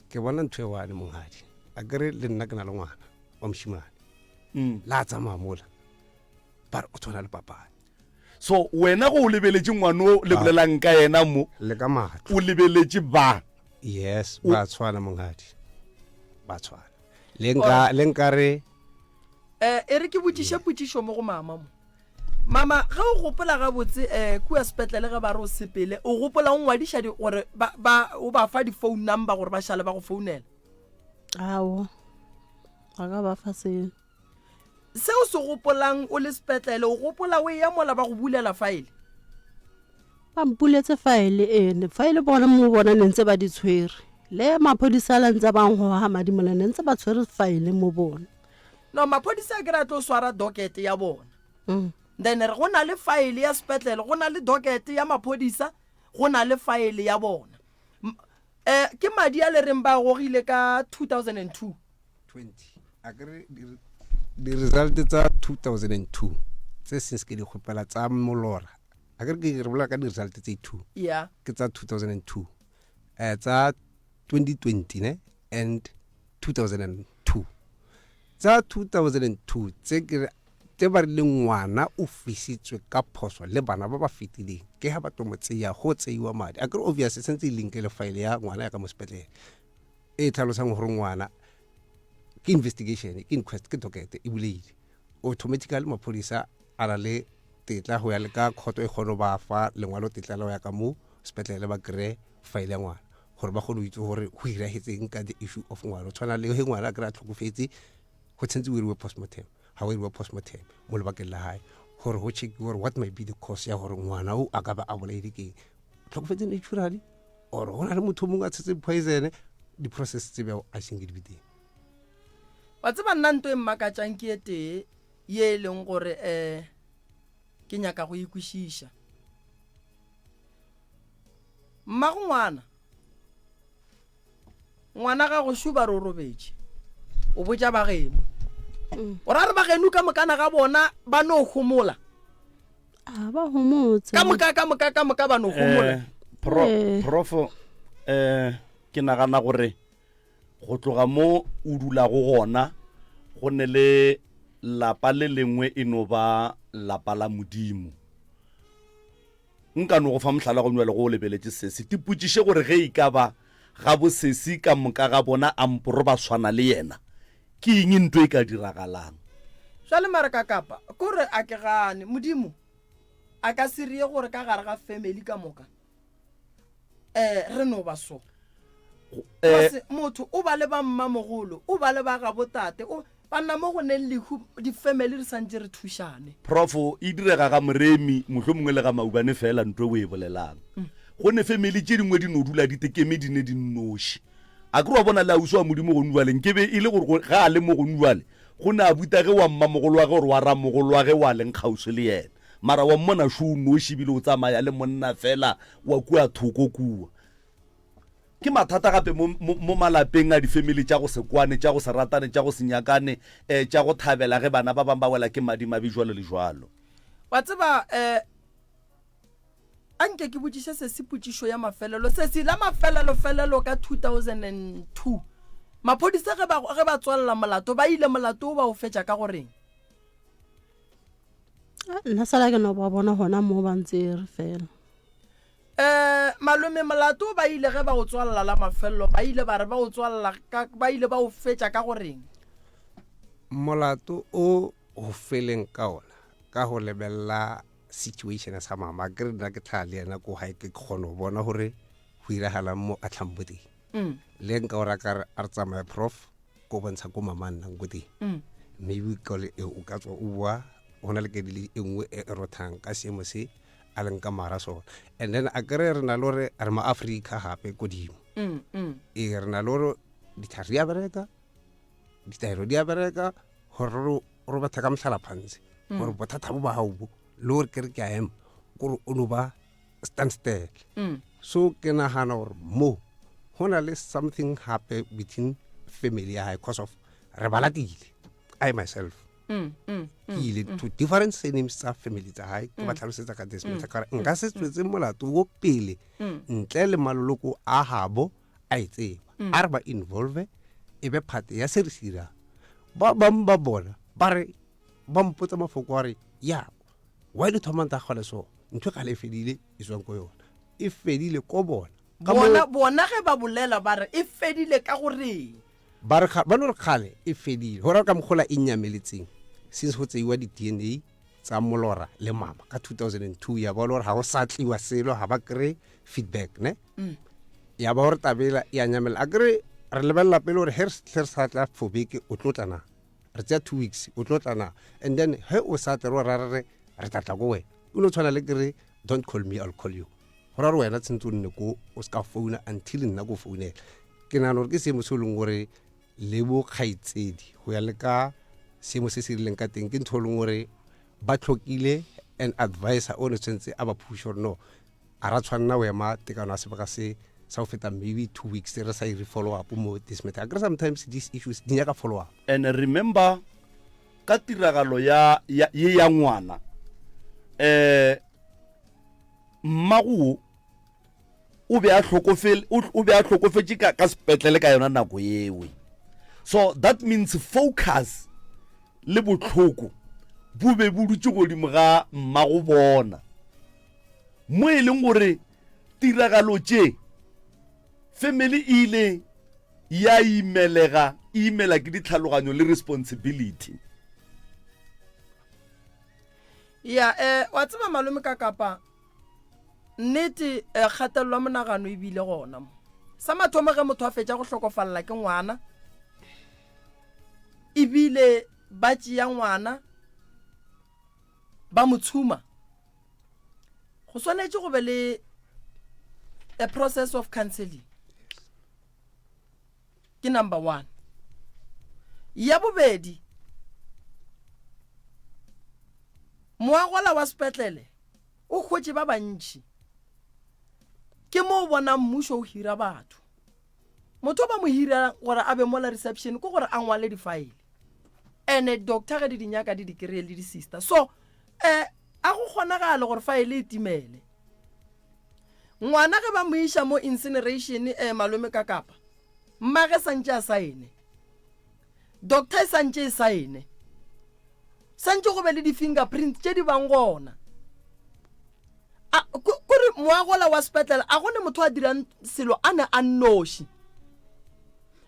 Ke bona ntho e one, monghadi. A ke re le nna ke na le ngwana wa mošemane. Mm. La tsamaya mola, ba re o tshwana le papae. So wena go o lebeletše ngwana o le ah. bolelang ka yena mo, le ka matlo, o lebeletše ba. Yes, ba tshwana monghadi, ba tshwana. Le nka, le nka re Eh, e re ke botšiše potšišo mo go mama mo. Mama, ge o gopola gabotse eh, kua sepetlele ge ba re o sepele, o gopola o ngwadiša di, gore ba, ba, o ba fa di-phone number gore ba šale ba go founela? Aowa, ga ka ba fa selo. Se o se gopolang o le sepetlele, o gopola o eya mola ba go bulela file? Ba mpuletse file ene, file bona mo bona ne ntse ba di tshwere. Le maphodisa a la ntse ba nkgoga madi mola ne ntse ba tshwere file mo bona. No, maphodisa a kere a tlo swara docket ya bona. Mm. Then re go na le file ya sepetlele, go na le docket ya maphodisa, go na le file ya bona. Eh, ke madi a le reng ba gogile ka 2002. 20 a kere di-result tsa 2002 tse since ke di kgopela tsa molora a kere ke re bolela ka di-result tse two yeah. ke tsa 2002 eh, tsa 2020 ne and 2002 tsa 2002 tse ke tse ba rileng ngwana o fisitswe ka phoso le bana ba ba fetileng ke ga ba tlo mo tseya go tseiwa madi a kere obvious e sentse e linke le file ya ngwana ya ka mo sepetlele e tlhalosang gore ngwana ke investigation ke inquest ke docket e buleile automatically maphodisa a na le tetla go ya le ka kgoto e kgone ba fa lengwalo tetla la go ya ka mo sepetlele ba kry file ya ngwana gore ba kgone go itse gore go iragetseng ka the issue of ngwana o tshwana le ge ngwana a kry-a tlhokofetse go tshwanetse o iriwe postmortem ga o iriwe postmortem mo lebakeng la gae gore go checkiwe gore what might be the cause ya gore ngwana o a ka ba a bolaile keng tlhokofetse naturally or go na le motho mongwe a tshetse poison di-process tse bjao a seng ke di be teng wa tseba nna nto e mmakatšang ke e tee ye e leng gore um ke nyaka go ikwešiša mmago ngwana ngwana gago shu ba re o robetše o botša ba geno mm. o ra re ba geno ka mokana ga bona ba no homola a ba homotse ka moka ka moka ka moka ba no homola eh, pro, eh. profo eh ke nagana gore Go tloga mo o dulago gona, go ne le lapa le lengwe e no ba lapa la Modimo. Nka no go fa mohlala go nywele go o lebeletše sesi. Tipotšiše gore ge e ka ba ga bo sesi ka moka ga bona amporo ba swana le yena, ke eng nto e ka diragalang? Jwale mara ka kapa kore a ke gane Modimo a ka se reye gore ka gare ga family ka moka um re no ba so. Eh, motho o ba le ba mmamogolo o ba le ba gabo tate o banna mo go neng lehu di-family re santse re thušane. Prof e direga ga Moremi mohlomongwe le ga Maubane fela ntho e o e bolelang. Go ne family tše dingwe di no dula di tekeme di ne di nnoši. A ke re wa bona le ausi wa Modimo gonu jwale nke be e le gore ga a le mo gonu jwale go ne a buta ge wa mmamogolo wa ge gore wa ramogolo wa ge wa leng kgauswi le yena. Mara wa mmona šo o noši ebile o tsamaya le monna fela wa kua thoko kua. Ke mathata gape mo, mo, mo malapeng a difemili tša go se kwane, tša go se ratane, tša go se nyakane, eh, tša go thabela ge bana ba bang ba wela ke madimabe jwalo le jwalo. Wa tseba, eh, a nke ke botšiše sesi potšišo ya mafelelo. Sesi, la mafelelo-felelo ka 2002, maphodisa ge ba, ge ba tswalela molato, ba ile molato o ba o fetša ka go reng? Nna sala ke no ba bona gona mo ba ntsere fela. Um malome molato ba ile ge ba o tswalela la mafelelo ba ile ba re ba o tswalela ka ba ile ba o fetša ka go reng? Molato o go feleng ka ona ka go lebelela situation sa mama ke re nna ke tlhaa le yena ko gae ke kgona go bona gore go iragalang mo a tlhang bo teng mm. le nka o raka a re tsamaya prof ko bontsha ko mama nnang ko teng mm. maybe o ka tswa o boa go na le kedile e nngwe e rothang ka seemo se a leng ka mara sona and then a kere re na le gore re ma Africa gape kodimo mm, mm. ee re na le gore ditlhare di a bereka ditaelo di a bereka gore re batha ka motlhala phantse mm. gore bothata bo ba gago bo le gore ke re ke a ema kore o no ba standstill mm. so ke nagana gore mo go na le something gape between family ya gae cause of re ba latile i myself mm, mm, ke mm, ile to different surnames tsa family tsa gae ke ba tlhalosetsa ka this matter ka nka se tswetse molato wo pele ntle le maloloko a gabo a e tseba a re ba involve e be part ya se re se dirang ba bangwe ba bona ba re ba mpotsa mafoko a re ya why le thomang ta kgole so ntho e kgale e fedile e tswang ko yona e fedile ko bona bona bona ge ba bolela ba re e fedile ka goreng Ba re ba no re kgale e fedile. Go ra ka mokgola e nyameletseng since go tseiwa di-DNA tsa molora le mama ka 2002 ya ba le gore ga go sa tliwa selo ga ba kry feedback ne mm. ya ba gore tabela ya nyamelela a kry re lebelela pele gore he re sa tla for beke o tlo tla na re tseya two weeks o tlo tla na and then he o sa tle ro ra re re tla tla ko wena o no tshwana le kere don't call me i'll call you Go ra gore wena tshwanetse o nne ko o se ka founa until nna ko founela. Ke nagana gore ke seemo se e leng gore le bo kgaitsedi go ya le ka seemo se se rileng ka teng ke ntho e leng gore ba tlhokile an advisor o ne tshwanetse a ba push gore no a ra tshwanela go ema tekano ya sebaka se sa go feta maybe two weeks re sa ire follow up mo this matter. Akere sometimes these issues di nyaka follow up. And remember ka tiragalo ya ya ye ya ngwana eh Mmago wo o be a hlokofel o be a hlokofetše ka ka sepetlele ka yona nako yewe. So that means focus le bohloko bo be bo dutše godimo ga mmago bona. Mo e leng gore tiragalo tše family e ile ya imelega e imela ke ditlhaloganyo le responsibility. Ya, eh, wa tseba malome ka kapa nnete eh, kgatelelo ya monagano e bile gona mo. Sa mathomo ge motho a fetša go hlokofalela ke ngwana, ebile ba tšea ngwana ba mo tshuma, go swanetše go be le a process of counseling. Ke number one. Ya bobedi, moagola wa sepetlele o hwetše ba bantši. Ke mo o bonang mmušo o hira batho. Motho ba mo hira gore a be mola reception ke gore a ngwale difaele. Ene doctor ge di di nyaka di di kry-e le di-sister. So, eh, a go kgonagale gore faele e timele. Ngwana ge ba mo iša mo incineration eh, malome ka kapa mmage santše a saene doctor e santše e saene santše go be le di-fingerprint tše di bang gona. moagola wa sepetlele a gone motho a dirang selo a ne a nnoši.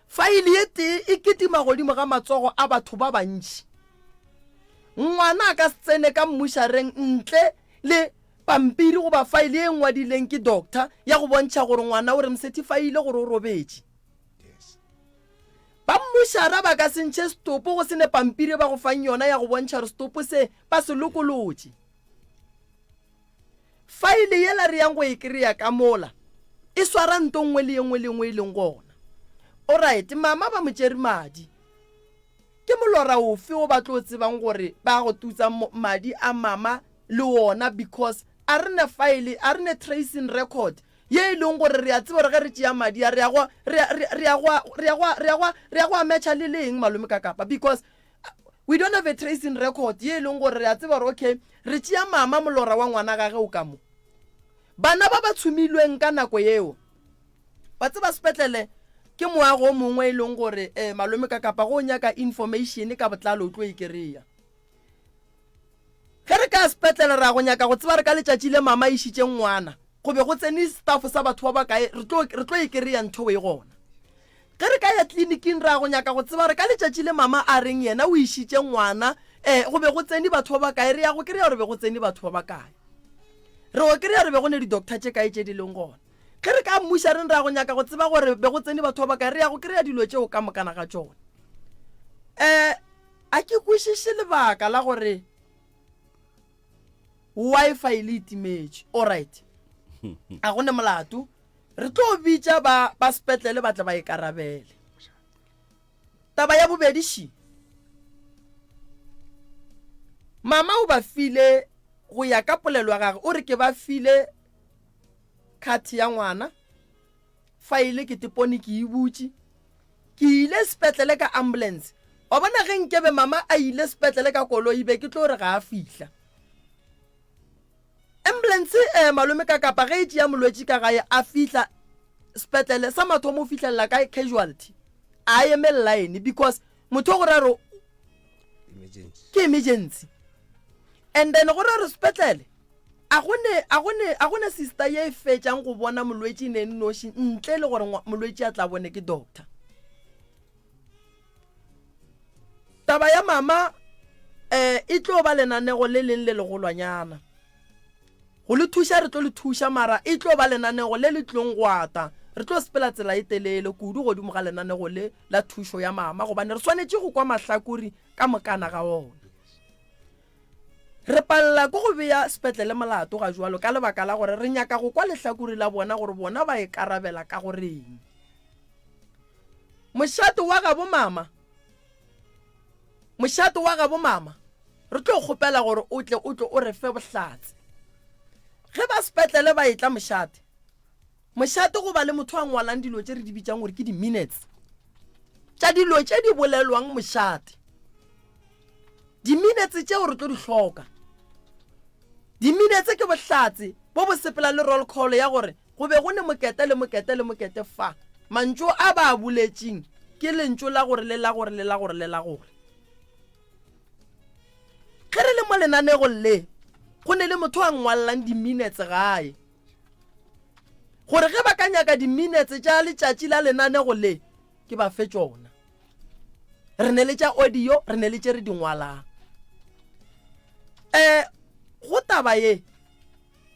Faele ye tee e kitima godimo ga matsogo a batho ba bantši. Ngwana a ka se tsene ka mmušareng ntle le pampiri goba faele ye e ngwadileng ke doctor ya go bontšha gore ngwana o re msethifaile gore o robetše. Ba mmušara ba ka se ntšhe setopo go se ne pampiri e ba go fang yona ya go bontšha gore setopo se ba se lokolotše. Faele yela re yang go e kry-a ka mola e swara nto nngwe le ye nngwe le nngwe e leng gona. Alright, mama ba mo tšere madi. Ke molora ofe wo ba tlo tsebang gore ba go tutsa madi a mama le wona because a re ne file, a re ne tracing record ye e leng gore re a tseba gore ge re tšea madi a re ya go re ya go re ya go re ya go re ya go a matcha le leng malome ka kapa because we don't have a tracing record ye e leng gore re a tseba gore okay re tšea mama molora wa ngwana gage o ka mo. Bana ba ba tshumilweng ka nako yeo Wa tseba sepetlele ke moago o mongwe e leng gore um malome ka kapa go o nyaka information ka botlalo o tlo e kry-a. Ge re ka ya sepetlele ra go nyaka go tseba re ka letšatši le mama išitše ngwana go be go tsene staff sa batho ba bakae re tlo re tlo e kry-a ntho e gona. Ge re ka ya tleliniking ra go nyaka go tseba re ka letšatši le mama a reng yena o išitše ngwana um go be go tsene batho ba bakae re ya go kry-a gore be go tsene batho ba bakae. Re go kry-a re be go ne di-doctor tše kae tše di leng gona. Ge re ka mmuša reng ra go nyaka go tseba gore be go tsene batho ba bakae, re ya go kry-a dilo tšeo ka mokana ga tšona. Um a ke kwešiše lebaka la gore Wi-Fi le itimetše. Alright, a go ne molato, re tlo bitša ba ba sepetlele ba tle ba ikarabele. Taba ya bobedi ši, mama o ba file go ya ka polelo ya gagwe, o re ke ba file Card ya ngwana, faele ke tepone ke e butše. Ke ile sepetlele ka ambulance. Wa bona ge nkebe mama a ile sepetlele ka koloi be ke tlo re ga a fihla. Ambulance eh, malome ka kapa ge e tšea molwetši ka gae a fihla sepetlele sa mathomo o fihlelela ka casualty a eme line because motho o go ra re ke emergency and then go ra re sepetlele A go ne, a go ne, a go ne sister ye e fetšang go bona molwetši ne nnoši ntle le gore molwetši a tla bone ke doctor. Taba ya mama eh e tlo ba lenanego le leng le legolwanyana. Go le thuša re tlo le thuša mara e tlo ba lenanego le le tlong go ata. Re tlo sepela tsela e telele kudu godimo ga lenanego le la thušo ya mama gobane re swanetše go kwa mahlakori ka mokana ga ona. Re palela ke go bea sepetlele molato ga jwalo ka lebaka la gore re nyaka go kwa lehlakore la bona gore bona ba ikarabela ka go reng. Mošate wa gabo mama, mošate wa gabo mama, re tlo kgopela gore o tle o tlo o re fe bohlatse. Ge ba sepetlele ba etla mošate, Mošate go ba le motho a ngwalang dilo tše re di bitšang gore ke di-minutes tša dilo tše di bolelwang mošate. Di-minutes tšeo re tlo di hloka. Di-minutes ke bohlatse bo bo sepela le roll call ya gore go be go ne mokete le mokete le mokete fa. Mantšu a ba a boletšeng ke lentšu la gore le la gore le la gore le la gore. Ge re le mo lenanegong le, go ne le motho a ngwalelang di-minutes gae. Gore ge ba ka nyaka diminetse tša letšatši la lenanego le, ke ba fe tšona. Re ne le tša audio, re ne le tše re di ngwalang. Um go taba ye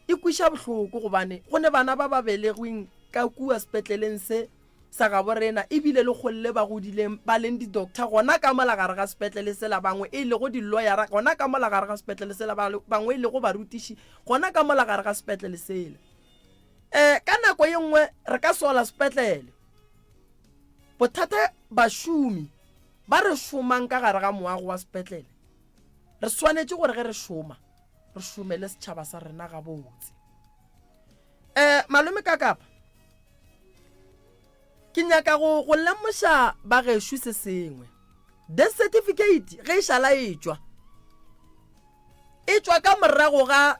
e kwiša bohloko gobane go ne bana ba ba belegweng ka kua sepetleleng se sa gabo rena ebile le kgolle ba godileng ba leng di-doctor gona ka mola gare ga sepetlele sela, bangwe e lego di-lawyera gona ka mola gare ga sepetlele sela, bangwe e lego barutiši gona ka mola gare ga sepetlele sela. Um ka nako ye nngwe re ka sola sepetlele. Bothata bašomi ba re šomang ka gare ga moago wa sepetlele, re swanetše gore ge re šoma re šomele setšhaba sa rena gabotse. Um malome Kakapa, Ke nyaka go go lemoša bagešo se sengwe. Death certificate ge e šala e tšwa, e tšwa ka morago ga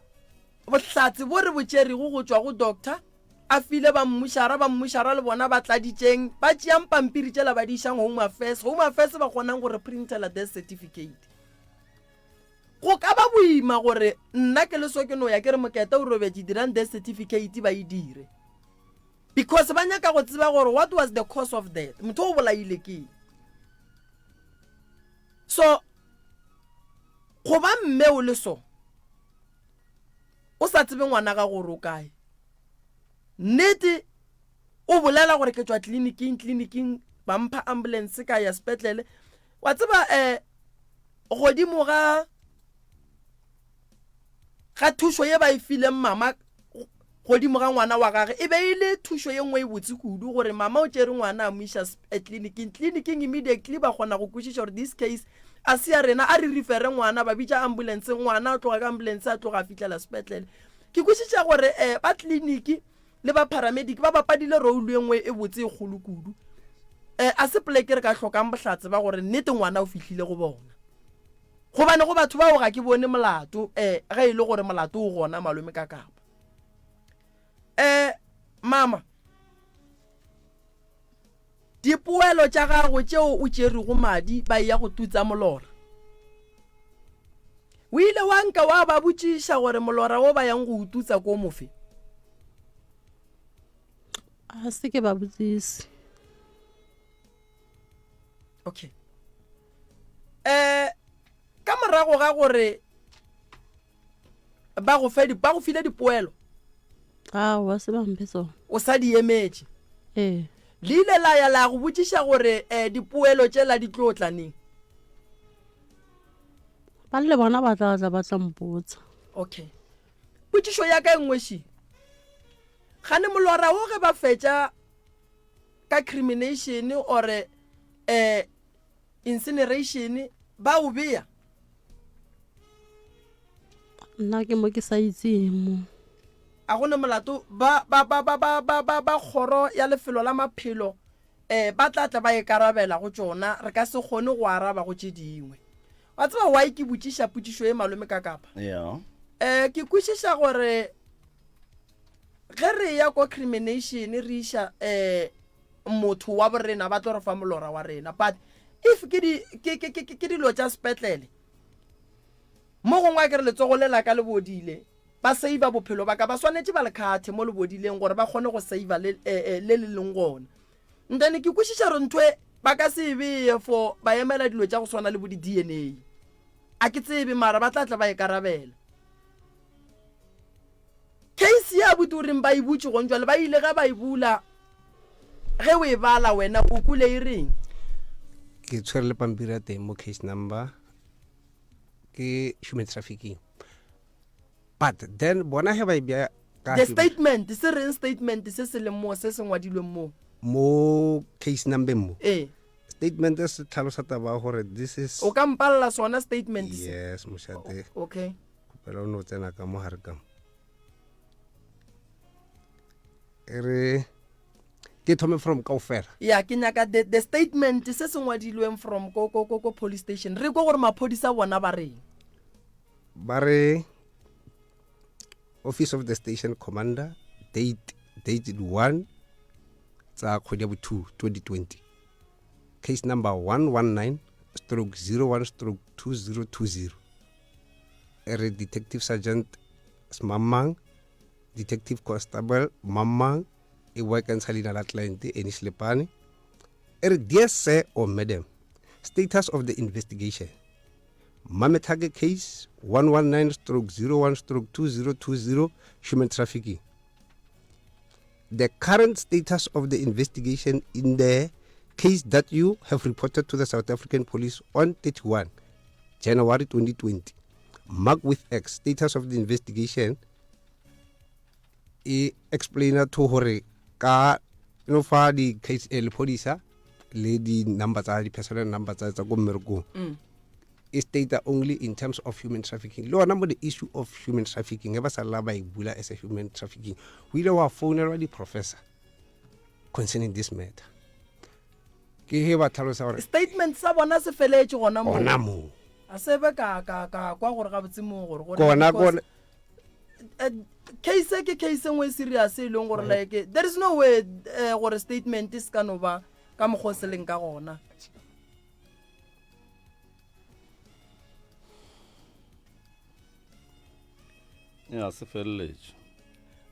bohlatse bo re bo tšerego go tšwa go doctor, a file ba mmušara, ba mmušara le bona ba tladitšeng, ba tšeang pampiri tšela ba di išang Home Affairs, Home Affairs ba kgonang go re printela death certificate. Go ka ba boima gore nna ke le so ke no ya ke re Moketa o robetše dirang death certificate ba e dire. Because ba nyaka go tseba gore what was the cause of death, motho o bolaile ke eng. So go ba mme o le so o sa tsebe ngwana ga gore o kae. Nnete o bolela gore ke tšwa tleliniking, tleliniking ba mpha ambulance ka ya sepetlele. Wa tseba eh godimo ga ga thušo ye ba e fileng mama godimo ga ngwana wa gage e be e le thušo ye nngwe e botse kudu gore mama o tšere ngwana a mo iša eh, tleliniking tleliniking immediately ba kgona go kwešiša gore this case a se ya rena a re refere ngwana ba bitša ambulance ngwana a tloga ka ambulance a tloga a fihlela sepetlele ke kwešiša gore um ba tleliniki le ba paramedic ba bapadile role e nngwe e botse e kgolo kudu um a se poleke re ka hlokang bohlatse ba gore nnete ngwana o fihlile go bona gobane go batho bao ga ke bone molato um ge e le gore molato o gona malome ka kapa um mama Dipoelo tša gago tšeo o tšerego madi ba eya go tutsa molora. O ile wa nka wa ba botšiša gore molora wo ba yang go o tutsa ko mofe? A se ke ba botsise. Okay. Eh ka morago ga gore ba go fe ba go file dipoelo aowa se ba mphe tsona o sa di emetše ee le ile la ya la go botšiša gore um dipoelo tšela di tlo tla neng ba le bona ba tla tla ba tla mpotsa okay potšišo ya ka e nngwe še gane molora wo ge ba fetša ka crimination ore um incineration ba o bea nna ke mo ke sa itseng mo a go ne molato ba ba ba ba ba ba ba ba kgoro ya lefelo la maphelo eh ba tla tla ba e karabela go tšona re ka se kgone go araba go tše dingwe wa tseba why ke botšiša potšišo e malome ka kapa yeah eh ke kwešiša gore ge re ya ko crimination re iša eh motho wa borena ba tlo re fa molora wa rena but if ke di ke ke ke ke dilo tša sepetlele mo gongwe a ke re letsogo le la ka le bodile ba save bophelo ba ka ba swanetše ba le khathe mo le bodileng gore ba kgone go save le eh, eh, le le leng gona ntane ke kwešiša gore ntho e ba ka se e beye for ba emela dilo tša go swana le bo di-dna a ke tsebe mara ba tla tla ba e karabela Case ya abuti o reng ba e butše gong jwale ba ile ge ba e bula ge o e bala wena o kule e reng? Ke tshwere le pampiri ya teng mo case number ke human trafficking but then bona ge ba e bja ka The statement se reng statement se se leng mo se se ngwadilweng mo? Mo case number mo. Ee. Statement se tlhalosa taba ya gore this is O ka mpalela sona statement se? Yes mošate. Okay. Kgopela o no tsena ka mo gare ka mo. E re ke thome from kaofela. Ya ke nyaka the, the statement se se ngwadilweng from ko ko ko ko police station. Re ko gore maphodisa bona ba reng. Ba re office of the station commander date dated 1 tsa kgwedi ya bo 2 2020 case number 119 stroke 01 stroke 2020 e re Detective Sergeant Smamang, Detective Constable Mamang, e boa e kantsha leina la client Eni Slepane. E re Dear Sir or Madam, status of the investigation. Mamethake case 119 stroke 01 stroke 2020 human trafficking. The current status of the investigation in the case that you have reported to the South African police on 31 January 2020. Mark with X status of the investigation e explainer to gore ka no fa di case eh, lephodisa le di number tsa di personal number tsa tsa ko mmerekong mm. e state only in terms of human trafficking le ona mo the issue of human trafficking e ba sa lla ba e bula as a human trafficking o ile wa founelwa di-professor concerning this matter Ke ge ba tlhalosa gore Statement sa bona se feletše gona moo. Gona moo. A se be ka ka ka kwa gore gabotse moo gore gore Gona gona eh, case ke case e nngwe e serious e leng gore like there is no way eh, gore statement se ka no ba ka mokgwa o se leng ka gona. Ya se feleletše.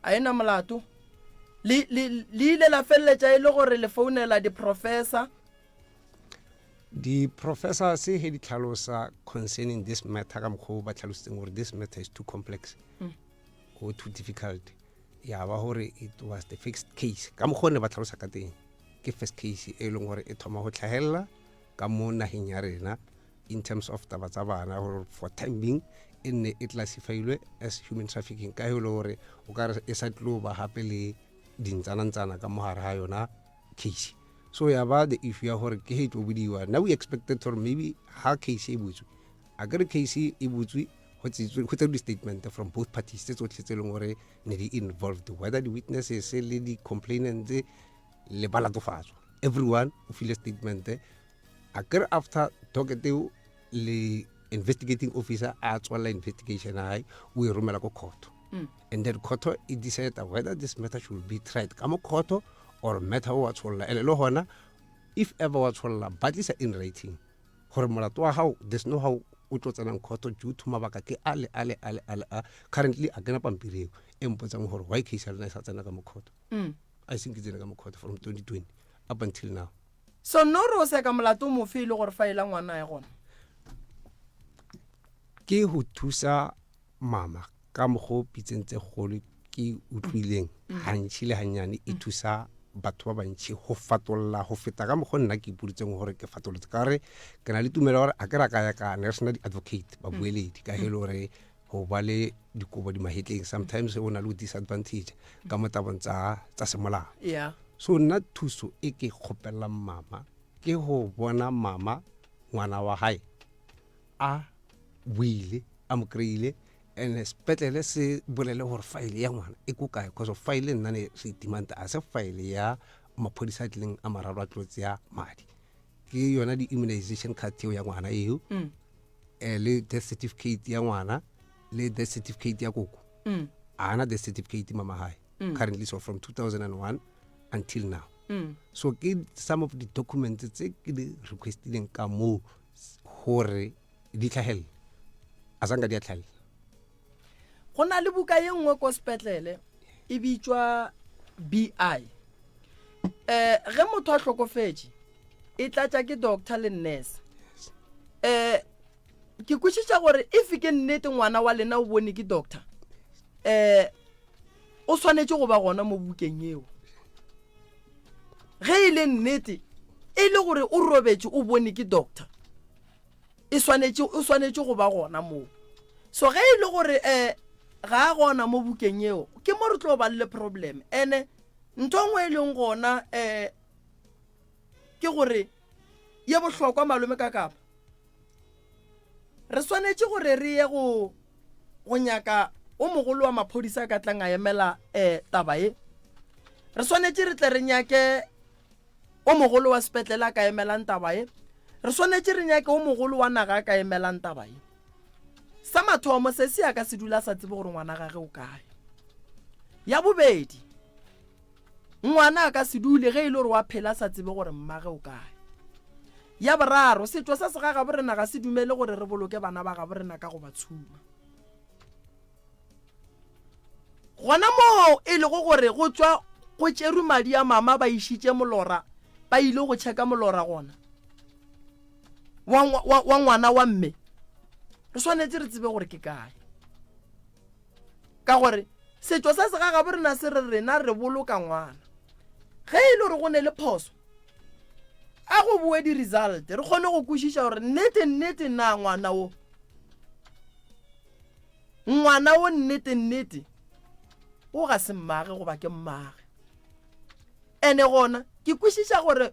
A e na molato. Le, le, le ile la feleletša e le gore le founela di-professor. Di-professor se he di tlhalosa concerning this matter ka mokgwa o ba tlhalositseng gore this matter is too complex mm. or too difficult ya ba gore it was the fixed case ka mokgwa o ne ba tlhalosa ka teng ke first case e leng gore e thoma go tlhagelela ka mo nageng ya rena in terms of taba tsa bana gore for time being e nne e classifilwe as human trafficking ka e le gore o ka re e sa tlo ba gape le dintsanantsana ka mogare ga yona case so ya ba the issue ya gore ke he e tlo bodiwa now we expected gore maybe ha case e butswe a kere case e butswe go tserwe di-statement from both parties tse tsotlhe tse e leng gore ne di involved whether di-witnesses le di-complainants le balatofatswa everyone o file statement a kere after docket eo le investigating officer a tswalela investigation ya gae o e romela ko court mm. and then court e decide whether this matter should be tried ka mo court or matter o wa tsholola ene le gona if ever wa tsholola ba tlisa in writing gore molato wa gago there's no how o tlo tsenang court due to mabaka ke a le a le a le a le a currently a kena pampiri eo e mpotsang gore why case ya lena e sa tsena ka mo court mm. a seng ke tsene ka mo court from 2020 up until now So nno re o seka molato mofe e le gore fa ela ngwana ya gona? Ke go thusa mama ka mokgwa o pitseng tse kgolo ke utlwileng mm. gantši le gannyane e mm. thusa batho ba bantši go fatolla go feta ka mokgwa nna ke ipoditseng gore ke fatolotse ka gore ke na le tumelo gore a ke ra kaya ka ne re sena di-advocate babueledi ka hele gore go ba le dikobo di mahetleng sometimes o na le disadvantage ka mo tabong tsa tsa semolao yeah so nna thuso e ke kgopelang mama ke go bona mama ngwana wa gae a buile a mo kry-ile and sepetlele se bolele gore file ya ngwana e ko kae cause file nna ne se itimanta a se file ya maphodisa a tlileng a mararo a tlo tseya madi ke yona di-immunization card eo ya ngwana eo mm. eh, le death certificate ya ngwana le death certificate ya koko mm. a na death certificate mama gae mm. currently so from 2001 until now mm. so ke some of the documents tse ke di requestileng ka moo gore di tlhagelele a sanka di a tlhagelela Go na le buka ye nngwe ko sepetlele e bitšwa BI. Eh ge motho a hlokofetše e tlatša ke doctor le nurse. Eh ke kwešiša gore if ke nnete ngwana wa lena o bone ke doctor eh o swanetše go ba gona mo bukeng yeo. Ge e le nnete e le gore o robetše o bone ke doctor e swanetše o swanetše go ba gona moo so ge e le gore um ga a gona mo bukeng eo ke mo re tlo ba le problem ene ntho nngwe e leng gona um ke gore ye bohlokwa malome ka kapa re swanetše gore re ye go go nyaka o mogolo wa maphodisa a ka tlang a emela um taba e re swanetše re tle re nyake O mogolo wa sepetlele a ka emelang taba ye? Re swanetše re nyake o mogolo wa naga a ka emelang taba ye. Sa mathomo, sesi a ka se dula a sa tsebe gore ngwana gage o kae. Ya bobedi, ngwana a ka se dule ge e le gore wa phela a sa tsebe gore mmage o kae. Ya boraro, setšo sa segagabo rena ga se dumele gore re boloke bana ba gabo rena ka go ba tshuma. Gona moo e lego gore go tšwa go tšerwe madi a mama ba išitše molora, ba ile go tšheka molora gona wa, wa, wa ngwana wa mme, re swanetše re tsebe gore ke kae. Ka gore setšo sa segagabo rena se re rena re boloka ngwana. Ge e le gore go ne le phoso, a go boe di-result re kgone go kwešiša gore nnete nnete na ngwana wo Ngwana wo nnete nnete o ga se mmage goba ke mmage. Ene gona ke kwešiša gore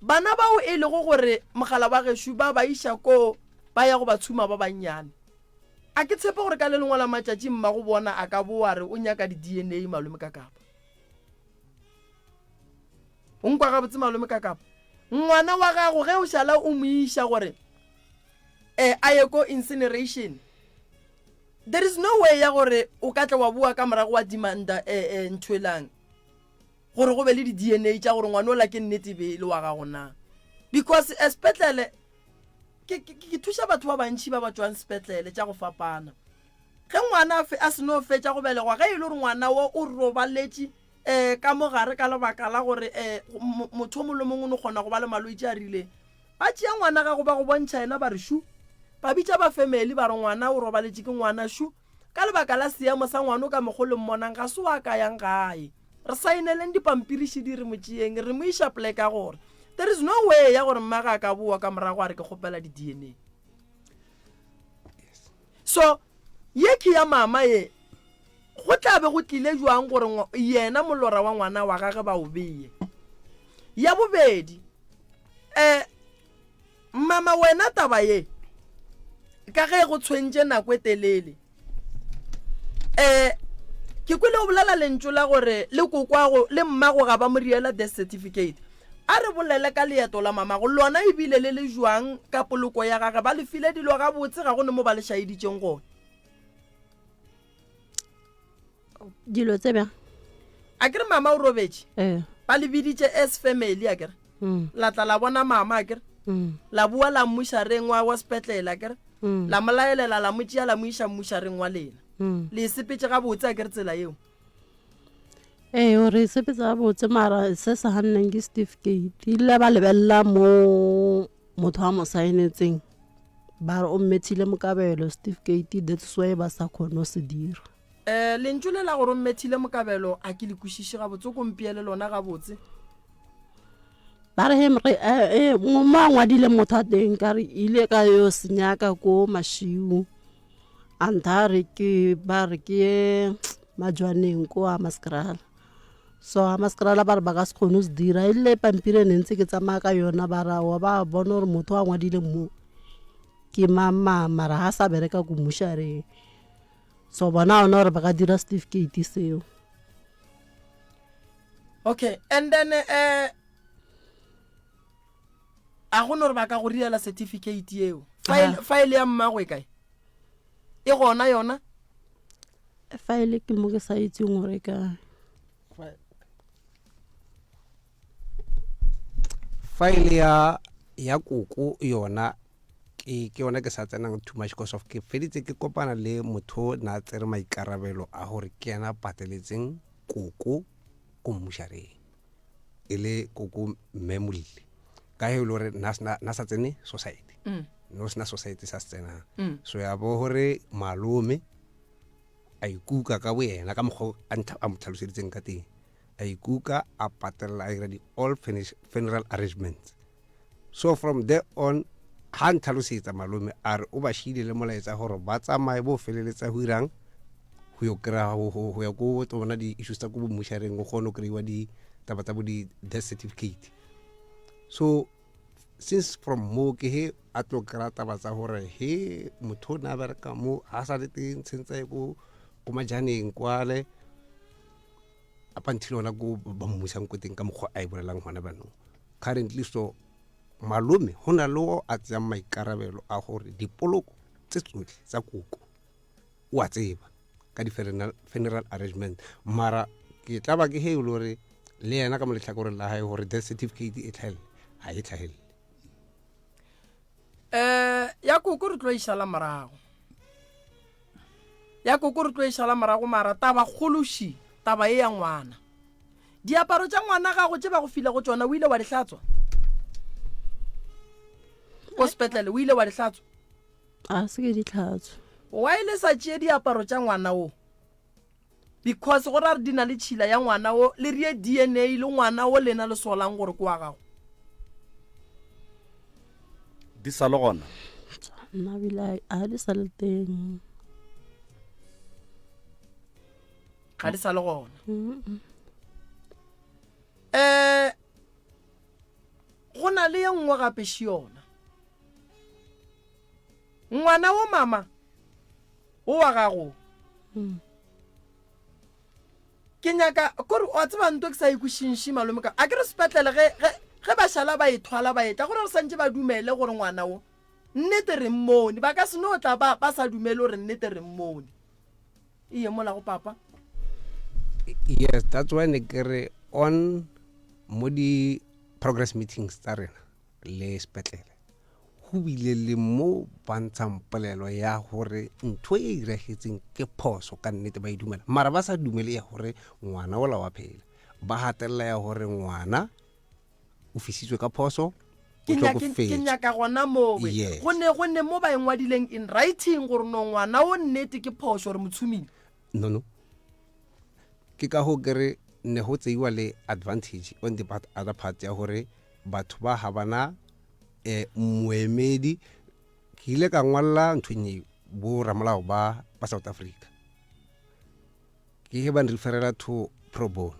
bana bao e lego gore mogala wa gešo ba ba iša koo ba ya go ba tshuma ba bannyane. A ke tshepe gore ka le lengwe la matšatši mmago bona a ka boa re o nyaka di-DNA malome ka kapa. O nkwa gabotse malome ka kapa? Ngwana wa gago ge o šala o mo iša gore eh, a ye ko incineration there is no way ya gore o ka tla wa boa ka morago wa demanda eh, eh, ntho elang gore go be le di-dna tša gore ngwana ola ke nnete be le wa gago na because eh, sepetlele ke, ke, ke thuša batho ba bantšhi ba ba tšwang sepetlele tša go fapana. Ge ngwana a fe, a se no fetša go belegwa, ge e le gore ngwana wo o robaletše um ka mo gare ka lebaka la gore um motho o mongwe le mongwe o no kgona go ba le malwetši a rileng, ba tšea ngwana gago ba go bontšha yena ba re šu. Ba bitša ba family ba re ngwana o robaletše ke ngwana šu. Ka lebaka la seemo sa ngwana o ka mokgo le mmonang ga se wa ka yang gae. Re saeneleng dipampiri šidi re mo tšeeng re mo iša pleke ya gore there is no way ya gore mmage a ka bowa ka morago a re ke kgopela di-D_N_A. So ye ke ya mama ye go tla be go tlile jwang gore yena molora wa ngwana wa gage ba o beye. Ya bobedi um mama wena taba ye ka ge go tshwentše nako e telele um ke kwele o bolela lentšu la gore le kokwago le mmago ga ba mo riela death certificate a re bolele ka leeto la mamago lona ebile le le jwang ka poloko ya gage ba le file dilo gabotse ga go ne mo ba le šaeditšeng gona Dilo tse bjang? A ke re mama o robetše. Ee. Ba le biditše as family a ke re. Mm. La tla la bona mama a ke re. Mm. La bua la mmušareng wa wa sepetlele a ke re. Mm. La mo laelela la mo tšea la mo iša mmušareng wa lena. Mm. Le e sepetše gabotse a ke re tsela yeo. Ee, o re sepetse gabotse mara se se ganneng ke certificate. Ile ba lebelela mo motho a mo saenetseng ba re o mmethile mokabelo certificate that's why ba sa kgone go se dira. Um lentšu le la gore o mmethile mokabelo a ke le kwešiše gabotse, o ko mpeele lona gabotse. Ba re he re eh, eh, mo a ngwadile motho a teng ka re ile ka yo senyaka ko mašiu a ntha re ke ba re ke ye majwaneng ko a maskrala so a maskrala ba re ba ka se kgone go se dira e le pampiri e ne ntse ke tsamaya ka yona ba ra wa ba bona gore motho a ngwadile mo ke mang mang mara ga sa bereka ko mmušareng so bona ona gore ba ka dira certificate seo. Okay and then eh a go no re ba ka go riela certificate yeo file file ya mmago e kae e gona yona file ke mo ke sa itseng gore e kae file ya ya koko yona ke ke yona ke sa tsenang too much because of ke feditse ke kopana le motho na tsere maikarabelo a gore ke yena pateletseng koko ko mmušareng e le koko mme molli ka he e le gore na sa tsene society mm. no sena society sa se tsenang mm. so ya bo gore malome a ikuka ka boyena ka mokgwa a mo tlhaloseditseng ka teng a ikuka a patelela a dira di-all funeral arrangements So from there on ha ntlhalosetsa malome a re o ba šile le molaetsa gore ba tsamaye bo feleletsa go irang go yo kry-a go ya ko tsona di-issues tsa ko bommušareng go kgone go kry-iwa ditaba tsa bo di-death certificate so since from mo ke he a tlo kry-a taba tsa gore he motho o ne a bereka mo ga sa le teng tshentse ko ko majaneng kwale up until ona ko ba mmusang ko teng ka mokgwa a e bolelang gona banong currently so malome go na le o a tseyang maikarabelo a gore dipoloko tse tsotlhe tsa koko o a tseba ka di-funeral arrangement mara ke tla ba ke he e le gore le yena ka mo letlhakoreng la gae gore death certificate e tlhagelele ga e tlhagelele um ya koko re tlo e šala morago Ya koko re tlo e šala morago mara taba kgolo ši taba ye ya ngwana. Diaparo tša ngwana gago tše ba go filego tšona o ile wa di hlatswa? Ko sepetlele o ile wa di hlatswa? A se ke di hlatswa. Why le sa tšee diaparo tša ngwana wo? Because go ra re di na le tšhila ya ngwana wo le rie DNA le ngwana wo lena le solang gore ke wa gago. Di sa le gona? Nna bile a di sa le teng. Ga di sa le gona. Eh go na le ye nngwe gape še yona. Ngwana wo mama wo wa gago mm. ke nyaka kore wa tseba nto ke sa ikwešiši malome ka a ke re sepetlele ge ge ge ba šala ba e thwala ba etla gore re santše ba dumele gore ngwana wo nnete re mmone ba ka se no tla ba ba sa dumele gore nnete re mmone e ye mola go papa yes that's why ne ke re on mo di progress meetings tsa rena le sepetlele. Go bile le mo ba ntshang polelo ya gore ntho e iragetseng ke phoso ka nnete ba e dumela, mara ba sa dumele ya gore ngwana ola wa phela. Ba gatelela ya gore ngwana o fisitswe ka phoso, o hlokofetše. Ke nyaka gona mowe. Yes. Go ne go ne mo ba e ngwadileng in writing gore no ngwana o nnete ke phoso re mo tshumile. No no. Ke ka go ke re ne go tseiwa le advantage on the part, other part ya gore batho ba ga bana eh, moemedi. Ke ile ka ngwalla nthong e bo ramolao ba ba South Africa. Ke ge ba nreferela to pro bono.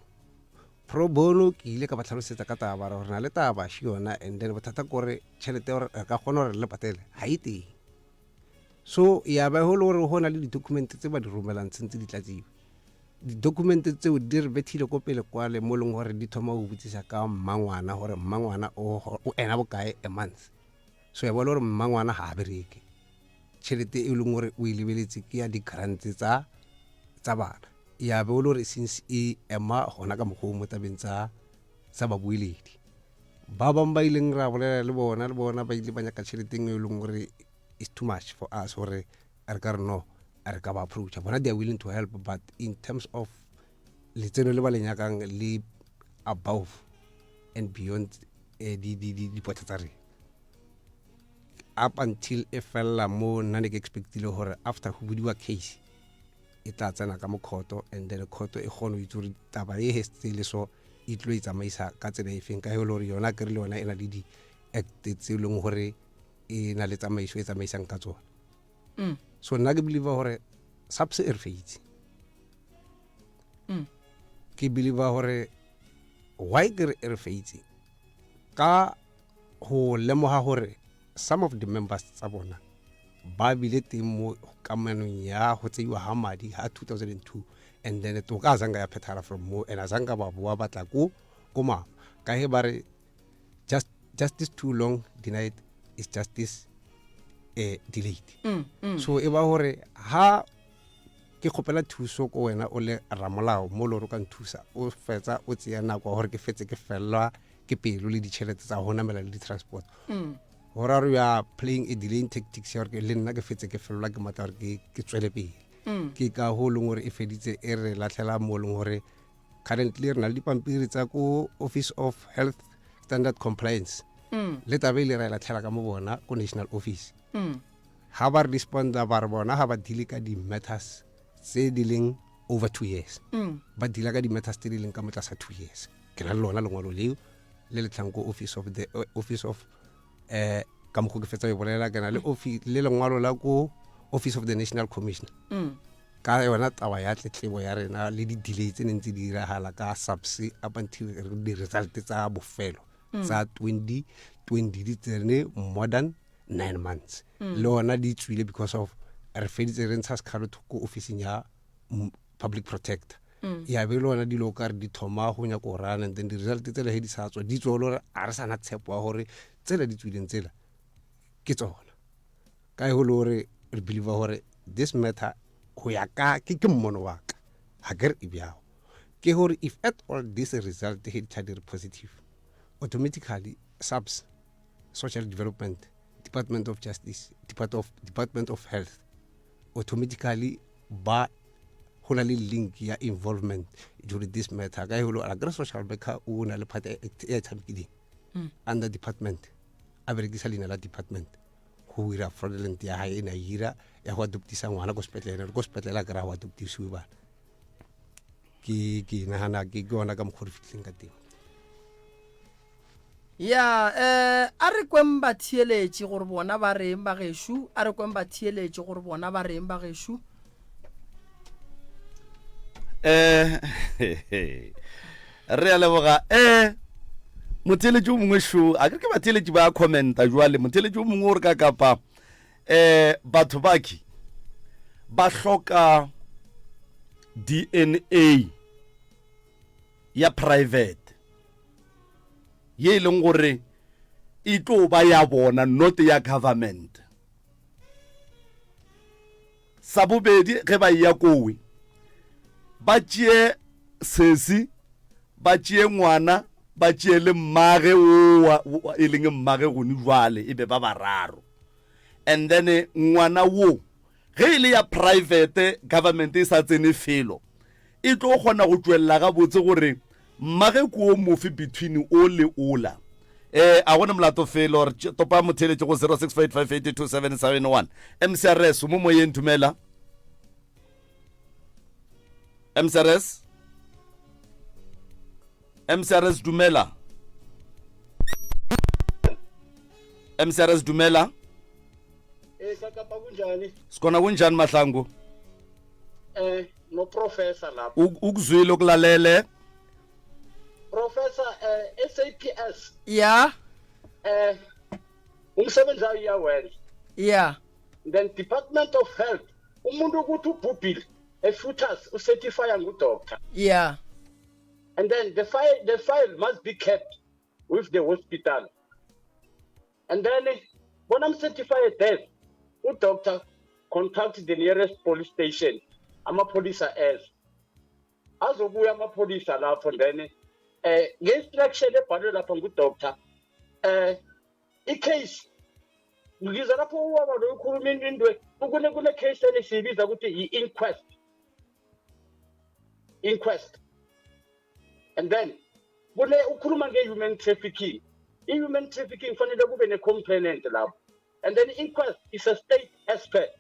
Pro bono ke ile ka ba tlhalosetsa ka taba gore re na le taba še yona and then bothata ke gore tšhelete gore re ka kgona gore re le patele ga e teng. So ya ba go le gore go na le di-document tse ba di romelang tshwanetse di tlatsiwe. Di-document tseo di re bethile ko pele kwale mo e leng gore di thoma go botsisa ka mmangwana gore mmangwana o ena bokae a month. So ya ba le gore mmangwana ga a bereke. Tšhelete e leng gore o e lebeletse ke ya di-grants tsa tsa bana. Ya be o le gore since e ema gona ka mokgwa o mo tabeng tsa tsa babueledi. Ba bangwe ba ileng ra bolela le bona le bona ba ile ba nyaka tšhelete e leng gore is too much for us gore re ka re no re ka ba approacha. Bona they are willing to help but in terms of letseno le ba le nyakang le above and beyond eh, dipotla tsa rena. Up until e felela mo nna ne ke expectile gore after go budiwa case e tla tsena ka mo khoto and then khoto e kgone go itse gore taba e he setse le so e tlo e tsamaisa ka tsela e feng ka e le gore yona kere le yona e na le di-act tse e leng gore e na le tsamaiso e tsamaisang ka tsona. So nna ke believe gore SAPS e re feitse. Ke believe gore why ke re e re feitse ka go lemoga gore some of the members tsa bona ba bile teng mo kamanong ya go tseiwa ga madi ga 2002 and then toka a zanga ya phethagala from mo and a zanga ba boa batla ko ko mama ka he ba re just justice too long denied is justice eh, delayed. So e ba gore ha ke kgopela thuso ko wena o le ramolao mo le gore o ka nthusa o fetsa o tseya nako ya gore ke fetse ke felelwa ke pelo le ditšhelete tsa go namela le di-transport. Go ra gore you are playing a delaying tactics ya gore le nna ke fetse ke felelwa ke matla gore ke tswele pele. Ke ka go leng gore e feditse e re latlhela mo leng gore currently re na le dipampiri tsa ko Office of Health Standard Compliance. Le taba e le ra e latlhela ka mo bona ko National Office. Ha ba responda ba re bona ha ba deal ka di-matters tse di leng over 2 years. Ba deala ka di-matters tse di leng ka mo tlasa 2 years. Ke na le lona lengwalo leo le le tlang ko office of the office of eh ka mokgwa ke fetsa e bolela ke na le office le lengwalo la ko Office of the National Commissioner. Ka yona taba ya tletlebo ya rena le di-delay tse neng tse di diragala ka SAPS up until di-result tsa bofelo tsa 2020 di tsene more than 9 months. Le ona di tswile because of re feditse re ntsha sekgalo ko officing ya public protector. Ya be le ona dilo ka re di thoma go nyaka go rana and then di-result tsela he di sa tswa di tswa le gore a re sana tshepo ya gore tsela di tswileng tsela ke tsona. Ka e go le gore re believe gore this matter go ya ka ke ke mmono wa ka ga ke re e bjago ke gore if at all this result he di tla di re positive automatically SAPS Social Development Department of Justice Department of Health automatically ba go na le link ya involvement during this matter ka e go le akere social worker o na le part e e tshamekileng under department a berekisa leina la department go ira fraudulent ya hae e ne a ira ya go adoptisa ngwana ko sepetlele ko sepetlele a kry-a go adoptisiwe bana. Ke ke nagana ke ke yona ka mokgwa re fitlhileng ka teng. Ya, eh, a re kweng batheeletši gore bona ba reng ba gešo, a re kweng batheeletši gore bona ba reng ba gešo. Eh, re a leboga. Eh, motheeletši o mongwe šo, a ke re ke batheeletši ba commenta jwale, motheeletši o mongwe o re ka kapa eh batho baki ba hloka DNA ya private ye e leng gore e tlo ba ya bona not ya government. Sa bobedi ge ba eya kowe ba tšee sesi ba tšee ngwana. ba tšee le mmage owa e leng mmage gone jwale e be ba bararo. And then ngwana wo ge e le ya private government e sa tsene felo e tlo kgona go tšwelela gabotse gore mmage ke o mofe between o le ola. Eh a gone molato felo re topa motheeletši go 0658582771. MCRS o mo moyeng dumela. MCRS MCRS dumela. MCRS dumela. Eh kapa kunjani? Sikhona kunjani Mahlangu? Eh no professor lapha. Ukuzwile ukulalele. Professor eh SAPS. Yeah. Eh umsebenzi wayo uyawenza. Yeah. Then Department of Health umuntu ukuthi ubhubhile efutas ucertify ngudoctor. Yeah. And then the file the file must be kept with the hospital. And then bona mcertify death udoctor contact the nearest police station amapholisa eza azobuya amapholisa lapho then eh nge-instruction ebhalwe lapha ngudoctor eh i-case ngiza lapho ubaba lo ukhuluma into kune kune case enisiyibiza ukuthi yi-inquest inquest and then kune ukhuluma nge-human trafficking i-human trafficking fanele kube ne-complainant lapho and then inquest is a state expert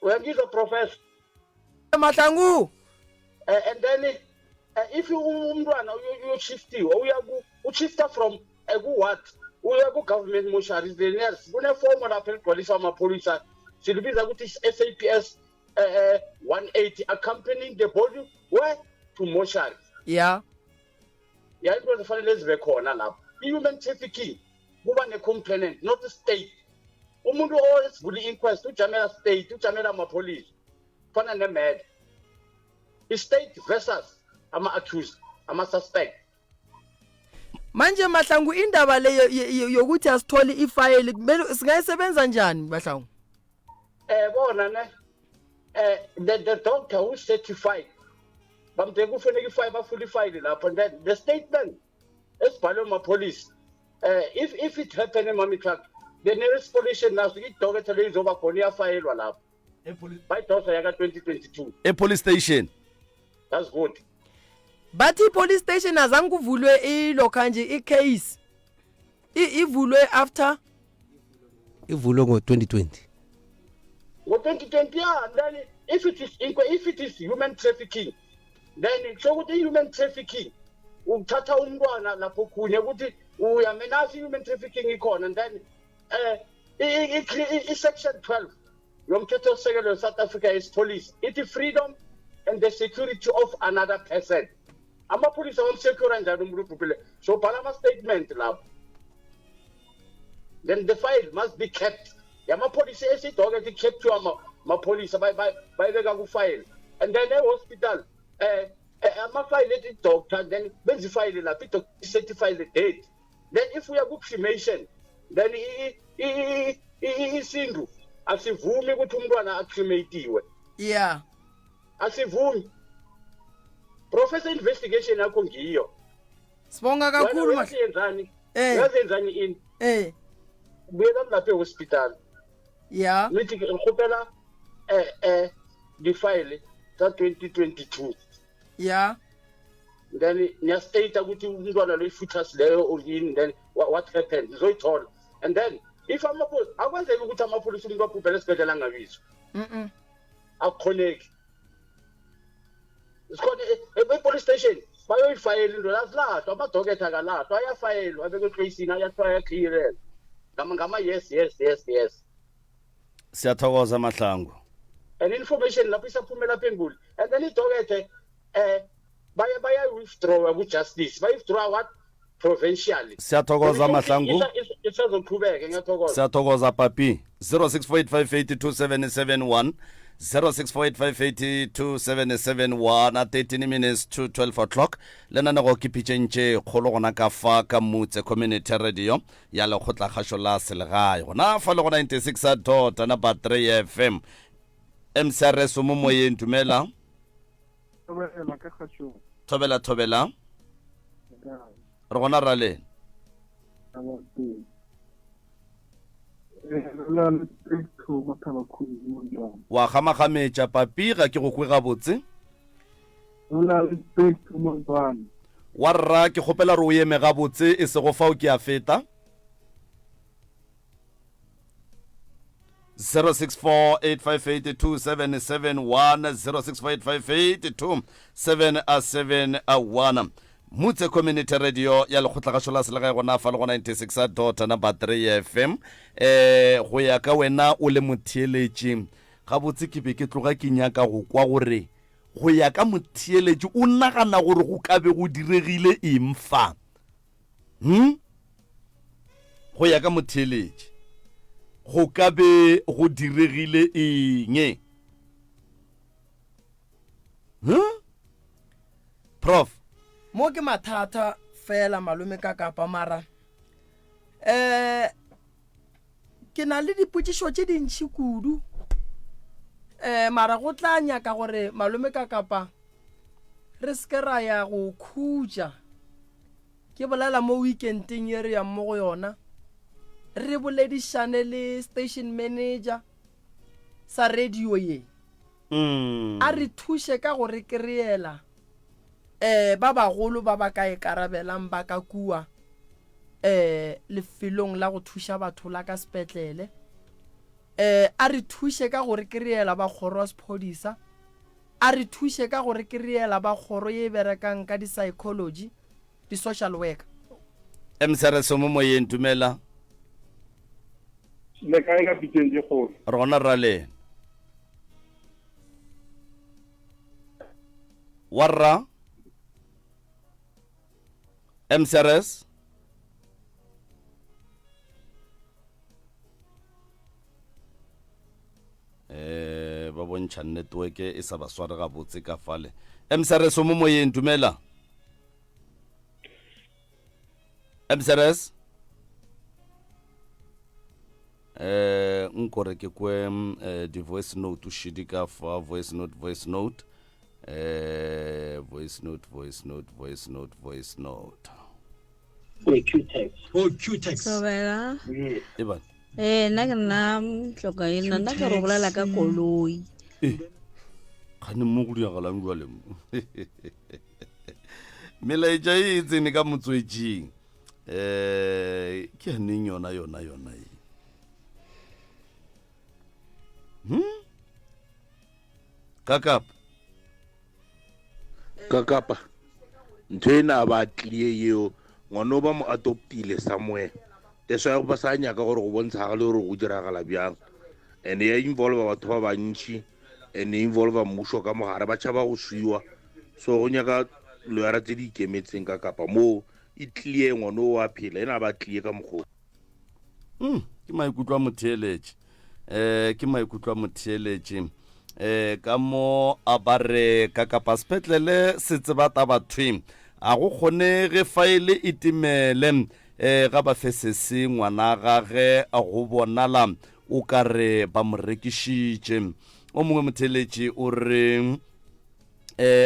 uyangizwa professor Mahlangu uh, and then uh, if umntwana uyoshiftiwa uya ku ushifta from uh, ku what uya ku government mortuary the nurse kunefomo lapha eligcwaliswa amapholisa silibiza ukuthi SAPS uh, 180 accompanying the body where to mortuary yeah ya into ezifanele zibe khona lapho i-human trafficking kuba ne-complainant not state umuntu osivula i-inquest ujamela state ujamela amapholisa fana ne-murder i-state versus ama-accused ama-suspect manje mahlangu indaba leyo yokuthi asithole ifayili kumele singayisebenza njani mahlangu eh bona ne eh the, the doctor who certified bamde kufuneka ifayili bafuna ifayili lapho and then the statement esibhalwe amapholisa eh if if it happened emami truck the nearest police station naso idoketha leyo izoba khona iyafayelwa lapho bayidosa yaka 2022 e-police station that's good bathi i-police station azange kuvulwe ilokha nje i-case ivulwe after ivulwe ngo-2020 ngo-2020 yeah then if it is if it is human trafficking then kusho ukuthi i-human trafficking uthatha umntwana lapho khunye ukuthi uyamenasi i-human trafficking ikhona and then eh i-section 12 yomthethosisekelo we-south africa yesipholisa ithi freedom and the security of another person amapholisa wamsecura njani umuntu obhubhile so bhala ama-statement lapho then the file must be kept yamapholisa esidoke ikhepthiwa mapholisa bayibeka kufile and then e-hospital eh, eh amafayile ethi doctor then benza ifayile lapho i-doctor certify the date then if uya ku-cremation then isintu asivumi ukuthi umntwana acrematiwe yeah asivumi professor investigation yakho ngiyo sibonga kakhulu uyazenzani eh. uyazenzani ini eh buyelani lapha ehospital ya nithi ngikgopela eh eh di-file tsa 2022 ya then niyastate ukuthi umntwana lo i-futas leyo or yini then what happened nizoyithola and then if amapholisa akwenzeki ukuthi amapholisa umuntu abhubhele esibhedlela angabizwa akukhoneki sikhona e-police station bayoyifayela into lazilahlwa amadoketha akalahlwa ayafayelwa abekwe ekleyisini ayakliyirela ngama-yes yes yes yes siyathokoza mahlangu and information lapho isaphumela phembuli and then idokethe eh baye bayayi-withdrawa ku-justice bayi-withdrawa what provincially siyathokoza mahlangu isazoqhubeka ngiyathokoza siyathokoza papi 0648582771 0648582771 13 minutes to 12 o'clock lenanego ke pitšeng tše kgolo gona ka fa ka mutse community radio ya lekgotlakgašo la selegae gona fa le go 96 dot number 3 fm mcrs mo moyeng dumela. Thobela ka kgašong. Thobela thobela. Re gona ra lena. Wa gamagametša papi ga ke go kwe gabotse. Wa rra ke kgopela re o eme gabotse e sego fao ke a feta. 0648582771 0648582771 Mutse Community Radio ya lekgotlagašo la selegae gona fa le go 96 dot number 3 FM eh go ya ka wena o le motheeletši gabotse ke be ke tloga ke nyaka go kwa gore go ya ka motheeletši o nagana gore go ka be go diregile eng fa Hmm? Go ya ka motheeletši, go ka be go diregile eng? Huh? Prof. Mo ke mathata fela malome ka kapa mara eh ke na le dipotšišo tše dintši kudu eh mara go tla nyaka gore malome ka kapa re se ke ra ya go khutša Ke bolela mo weekendeng ye re yang mo go yona, re boledišane le station manager sa radio ye. Mm. A re thuše ka go re kry-ela eh ba bagolo ba ba ka ikarabelang ba ka kua eh lefelong la go thuša batho la ka sepetlele. Eh a re thuše ka go re kry-ela ba kgoro ya sephodisa. A re thuše ka go re kry-ela ba kgoro ye e berekang ka di-psychology, di-social worker. MCRS o mo moyeng, dumela. Le kae ka pitšeng tše kgolo? Re gona rra lena. Wa rra? MCRS? Eh, ba bontšha network e sa ba sware gabotse ka fale. MCRS o mo moyeng, dumela. MCRS? Eh, nkore ke kwe eh, di-voice note šidi ka fa voice note voice note eh voice note voice note voice note voice note Oh, Q-Tex. Thobela. e ba Ee, nna ke nna hlokaina nna ke re bolela ka koloi. Eh, kgane mo go diragalang jwale mo melaetša e e tsene ka motswetšing um ke yaneng yona yona yona e hmm? ka kapa Ka kapa ntho ena ba tlie yeo ngwana o ba mo adoptile somewhere that's why ba sa nyaka gore go bontshagale gore go diragala bjang and ya involve batho ba bantši and e involve mmušo ka mogare ba tšhaba go swiwa so go nyaka loyara tse di ikemetseng ka kapa moo e tlie ngwana o a phela ena ba tlie ka mokgwa Mm, ke maikutlo a motheeletši um ke maikutlo a motheeletši um ka mo a ba re ka kapa sepetlele se tseba taba thwi a go kgonege faele e timele um ga ba fe sese ngwana gage go bonala o ka re ba mo rekišitše o mongwe motheeletši o re um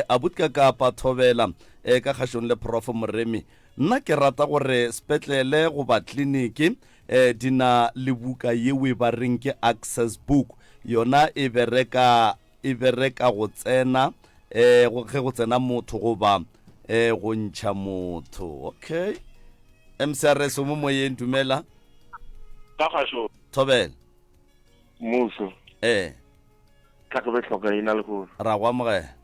abuti ka kapa thobela um ka kgašong le prof moremi Nna ke rata gore sepetlele goba kliniki eh, di na le buka yeo e ba reng ke access book. Yona e bereka e bereka go tsena eh, ge go tsena motho goba eh, go ntšha motho. Okay. MCRS o mo moyeng dumela. Ka gašo. Thobela. Mmušo. Eh. Tla ke be hloka ina le gore. Ra go amogela.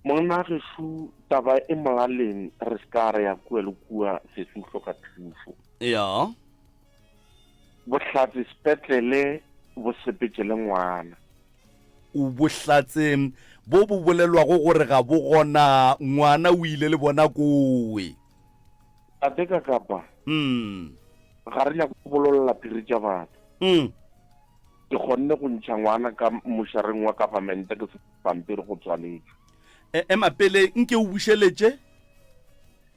Monna gešu taba e molaleng re se ka ra ya kua le kua sesi o hloka thušo. Ya. Bohlatse sepetlele bo sepetše le ngwana. O bohlatse bo bo bolelwago gore ga bo gona ngwana o ile le bona kowe. Tate ka kapa. Mm. Ga re nyake go bololla phiri tša batho. Mm. Ke kgonne go ntšha ngwana ka mošareng wa government ke pampiri go tswaletšwe. E, ema pele nke o bušeletše.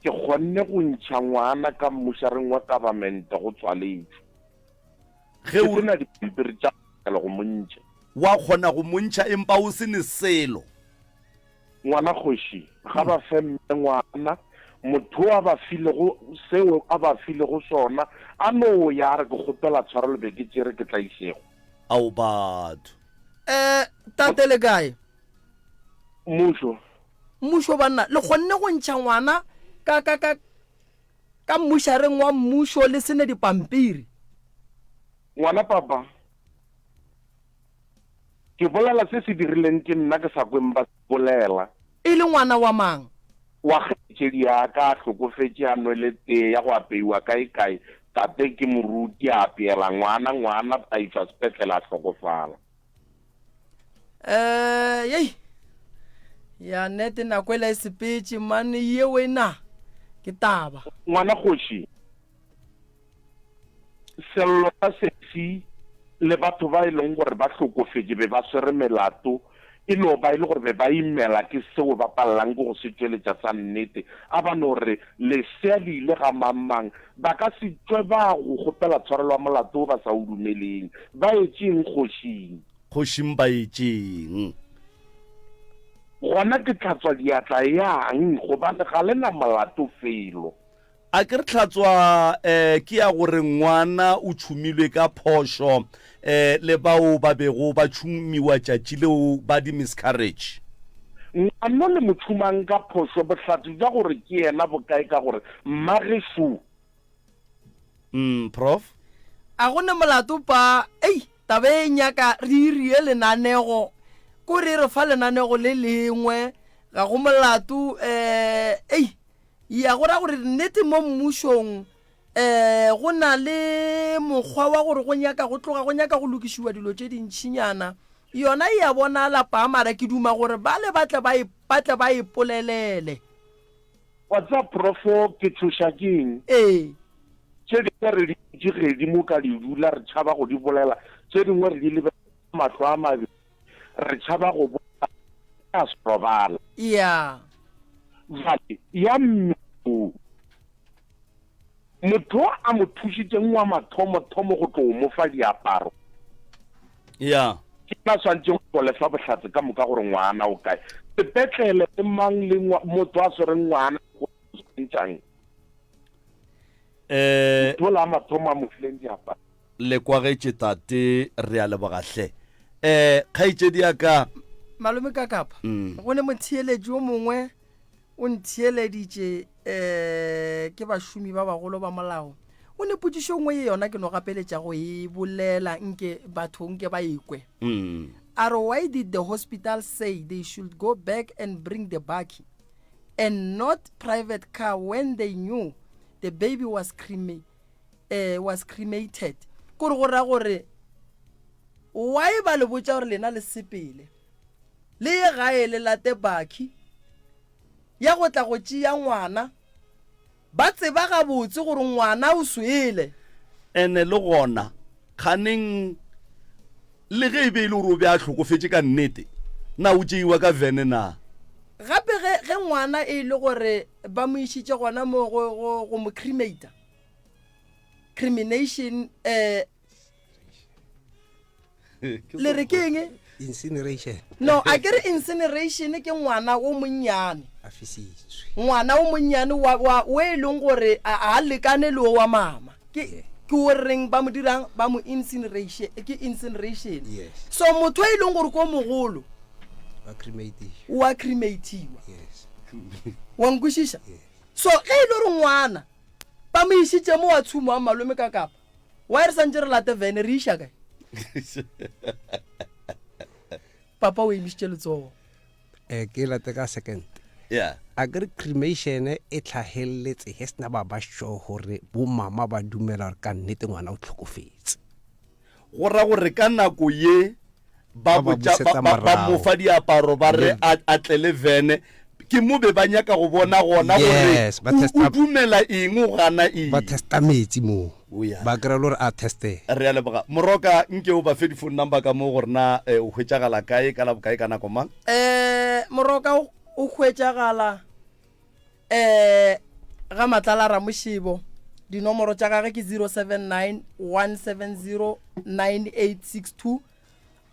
Ke kgonne go ntšha ngwana ka mmušareng wa government go tswaletšwe. Ge o se na dipampiri tša go mo ntšha. Wa kgona go mo ntšha empa o se ne selo. Ngwana kgoši, ga ba fe mme ngwana, motho o a ba filego seo a ba filego sona, a no ya a re ke kgopela tshwarelo be ke tšere ke tlaišego. Ao batho. Eh, tate le kae? Mmušo. Mmušo banna, le kgonne go ntšha ngwana ka ka ka ka mmušareng wa mmušo le sene dipampiri? Ngwana papa. Ke bolela se se dirileng ke nna ke sa kweng ba se bolela. E le ngwana wa mang? Wa kgaetšedi ya ka a hlokofetše a nwele tee ya go apeiwa kaekae, tate ke moruti a apeela ngwana, ngwana a išwa sepetlele a hlokofala. Eh, yei. Ya nete nako ela e sepetše mane yeo e na ke taba. Ngwana kgoši. Sello sa sesi le batho ba e leng gore ba hlokofetše be ba swere melato, e no ba e le gore be ba imela ke seo ba palelang ke go se tšweletša sa nnete. A ba no re, Lesea le ile ga mang-mang. Ba ka se tšwe ba go kgopela tshwarelo ya molato wo ba sa o dumeleng. Ba etšeng kgošing? Kgošing ba etšeng? Gona ke hlatswa diatla yang, gobane ga le na molato felo. A ke re tlhatswa eh, ke ya gore ngwana o tšhumilwe ka phošo eh, le bao ba bego ba tšhumiwa tšatši leo ba di miscarriage. Ngwano le mo tšhumang ka phošo, bohlatse bja gore ke yena bo kae ka gore mmagešo? Mm, Prof. A go ne molato pa, ei, taba e nyaka re irie lenanego, ko re re fa lenanego le lengwe, ga go molato, eh, ei. Ya go ra gore nnete mo mmušong um go na le mokgwa wa gore go nyaka go tloga go nyaka go lokišiwa dilo tše dintšhinyana. Yona e a bonala paa mara ke duma gore bale ba tle ba e, ba tle ba ipolelele. Wa tseba Profo ke tšhoša ke eng? Ee. Tše dingwe re di dutše gedimo ka di dula re tšhaba go di bolela, tše dingwe re di lebelela ka mahlo a mabedi. Re tšhaba go bolela re a robala. Ya. Bjale, ya mme o. Motho o a mo thušitšeng wa mathomothomo go tlo mo fa diaparo. Ya. Ke yena a swanetšeng go le fa bohlatse ka moka gore ngwana o kae. Sepetlele le mang le motho a swereng ngwana go swantšang. Eh. Motho ola a mathomo a mo fileng diaparo. Le kwagetše tate, re a leboga hle. Eh, kgaetšedi ya ka. Malome Kakapa, mm. go ne motheeletši o mongwe o ntheeleditše eh ke bašomi ba bagolo ba molao. O ne potšišo nngwe ye yona ke no gapeletša go e bolela nke batho nke ba ekwe. Mm. A re why did the hospital say they should go back and bring the bakkie and not private car when they knew the baby was cremated? eh, was cremated kore go ra gore why ba le botša gore lena le sepele le ye gae le late baki ya go tla go tšea ngwana ba tseba gabotse gore ngwana o swele ene le gona kganeng le ge e be e le gore o be a hlokofetše ka nnete na o tšeiwa ka vene na gape ge ge ngwana e le gore ba mo išitše gona mo go go go mo cremata crimination eh le re ke eng incineration no a ke re incineration ke ngwana o monnyane a fisitswe ngwana o monnyane wa wa o e leng gore a a lekane le o wa mama ke ke o reng ba mo dirang ba mo incineration ke incineration yes so motho e leng gore ko mogolo wa crematiwa wa crematiwa yes wa nkwešiša so ge e le gore ngwana ba mo išitše mo wa tshumo wa malome ka kapa why re santse re late vene re iša kae papa o emišitše letsogo um ke late ka second yeah a ke re cremation e tlhageletse he sena ba ba sure gore bo mama ba dumela gore ka nnete ngwana o tlhokofetse Go ra gore ka nako ye ba Ba ba botša, ba, busetsa ba, ba morago. mo fa diaparo ba re Le- a, a tle le vene, ke mo be ba nyaka go bona gona gore Yes, ba o, o testa- dumela eng, o gana eng. ba testa metsi moo O ya. ba kry-a le gore a teste Re a leboga. Moroka, nke o ba fe di-phone number ka mo gore na eh, o hwetšagala kae, ka la bokae, ka nako mang? Eh, Moroka o o hwetšagala eh ga Matlala Ramošebo dinomoro tša gage ke 079 170 9862.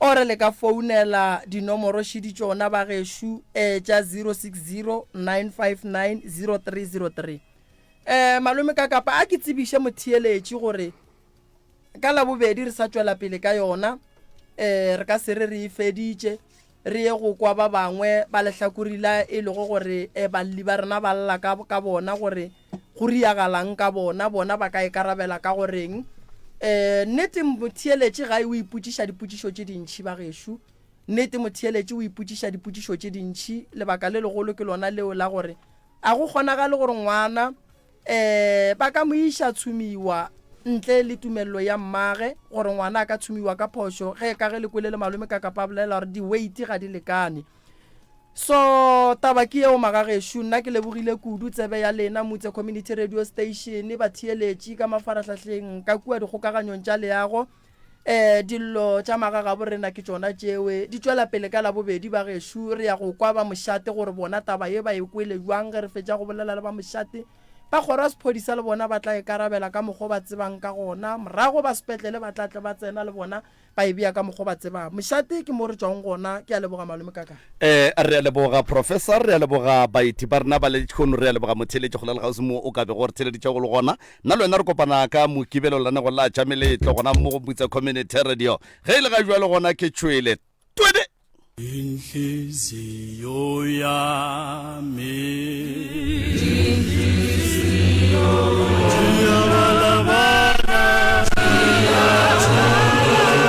Ore le ka founela dinomoro šidi tšona bagešo eh, tša 060 959 0303. Eh, malome ka kapa a ke tsebiše motheeletši gore ka Labobedi re sa tšwela pele ka yona, eh, re ka se re re e feditše, re ye go kwa ba bangwe ba lehlakori la e lego gore eh, balli ba rena ba lla ka, ka bona gore go riagalang ka bona, bona ba ka ikarabela ka goreng. Eh, nnete motheeletši gae o ipotšiša dipotšišo tše dintši bagešo. Nnete motheeletši o ipotšiša dipotšišo tše dintši, lebaka le legolo ke lona leo la gore a go kgonagale gore ngwana um ba ka mo iša tshumiwa ntle le tumelelo ya mmage, gore ngwana a ka tshumiwa ka phošo ge ka ge le kwele le malome ka kapa a bolela gore di-weight ga di lekane. So taba ke yeo magagešo, nna ke lebogile kudu tsebe ya lena Mutse Community Radio Station, batheeletši ka mafarahlahleng ka kua dikgokaganyong tša leago. Um dillo tša magagabo rena ke tšona tšewe di tšwela pele ka Labobedi bagešo, re ya go kwa ba mošate gore bona taba ye ba e kwele bjang ge re fetša go bolela le ba mošate. Ba kgoro ya sephodisa le bona ba tla ikarabela ka mokgwa o ba tsebang ka gona, morago ba sepetlele ba tla tle ba tsena le bona ba e bea ka mokgwa o ba tsebang. Mošate ke mo re tšwago gona. Ke a leboga malome Kaka. Eh, re a leboga Professor, re a leboga baeti ba rena ba lehono, re a leboga motheeletši kgole le kgauswi mo o ka bego o re theeleditšego go le gona. Nna le wena re kopana ka Mokibelo lenanego la tša meletlo gona mo go Mutsa Community Radio. Ge e le ga jwale gona ke tšhwele. Twede! Inhliziyo yami.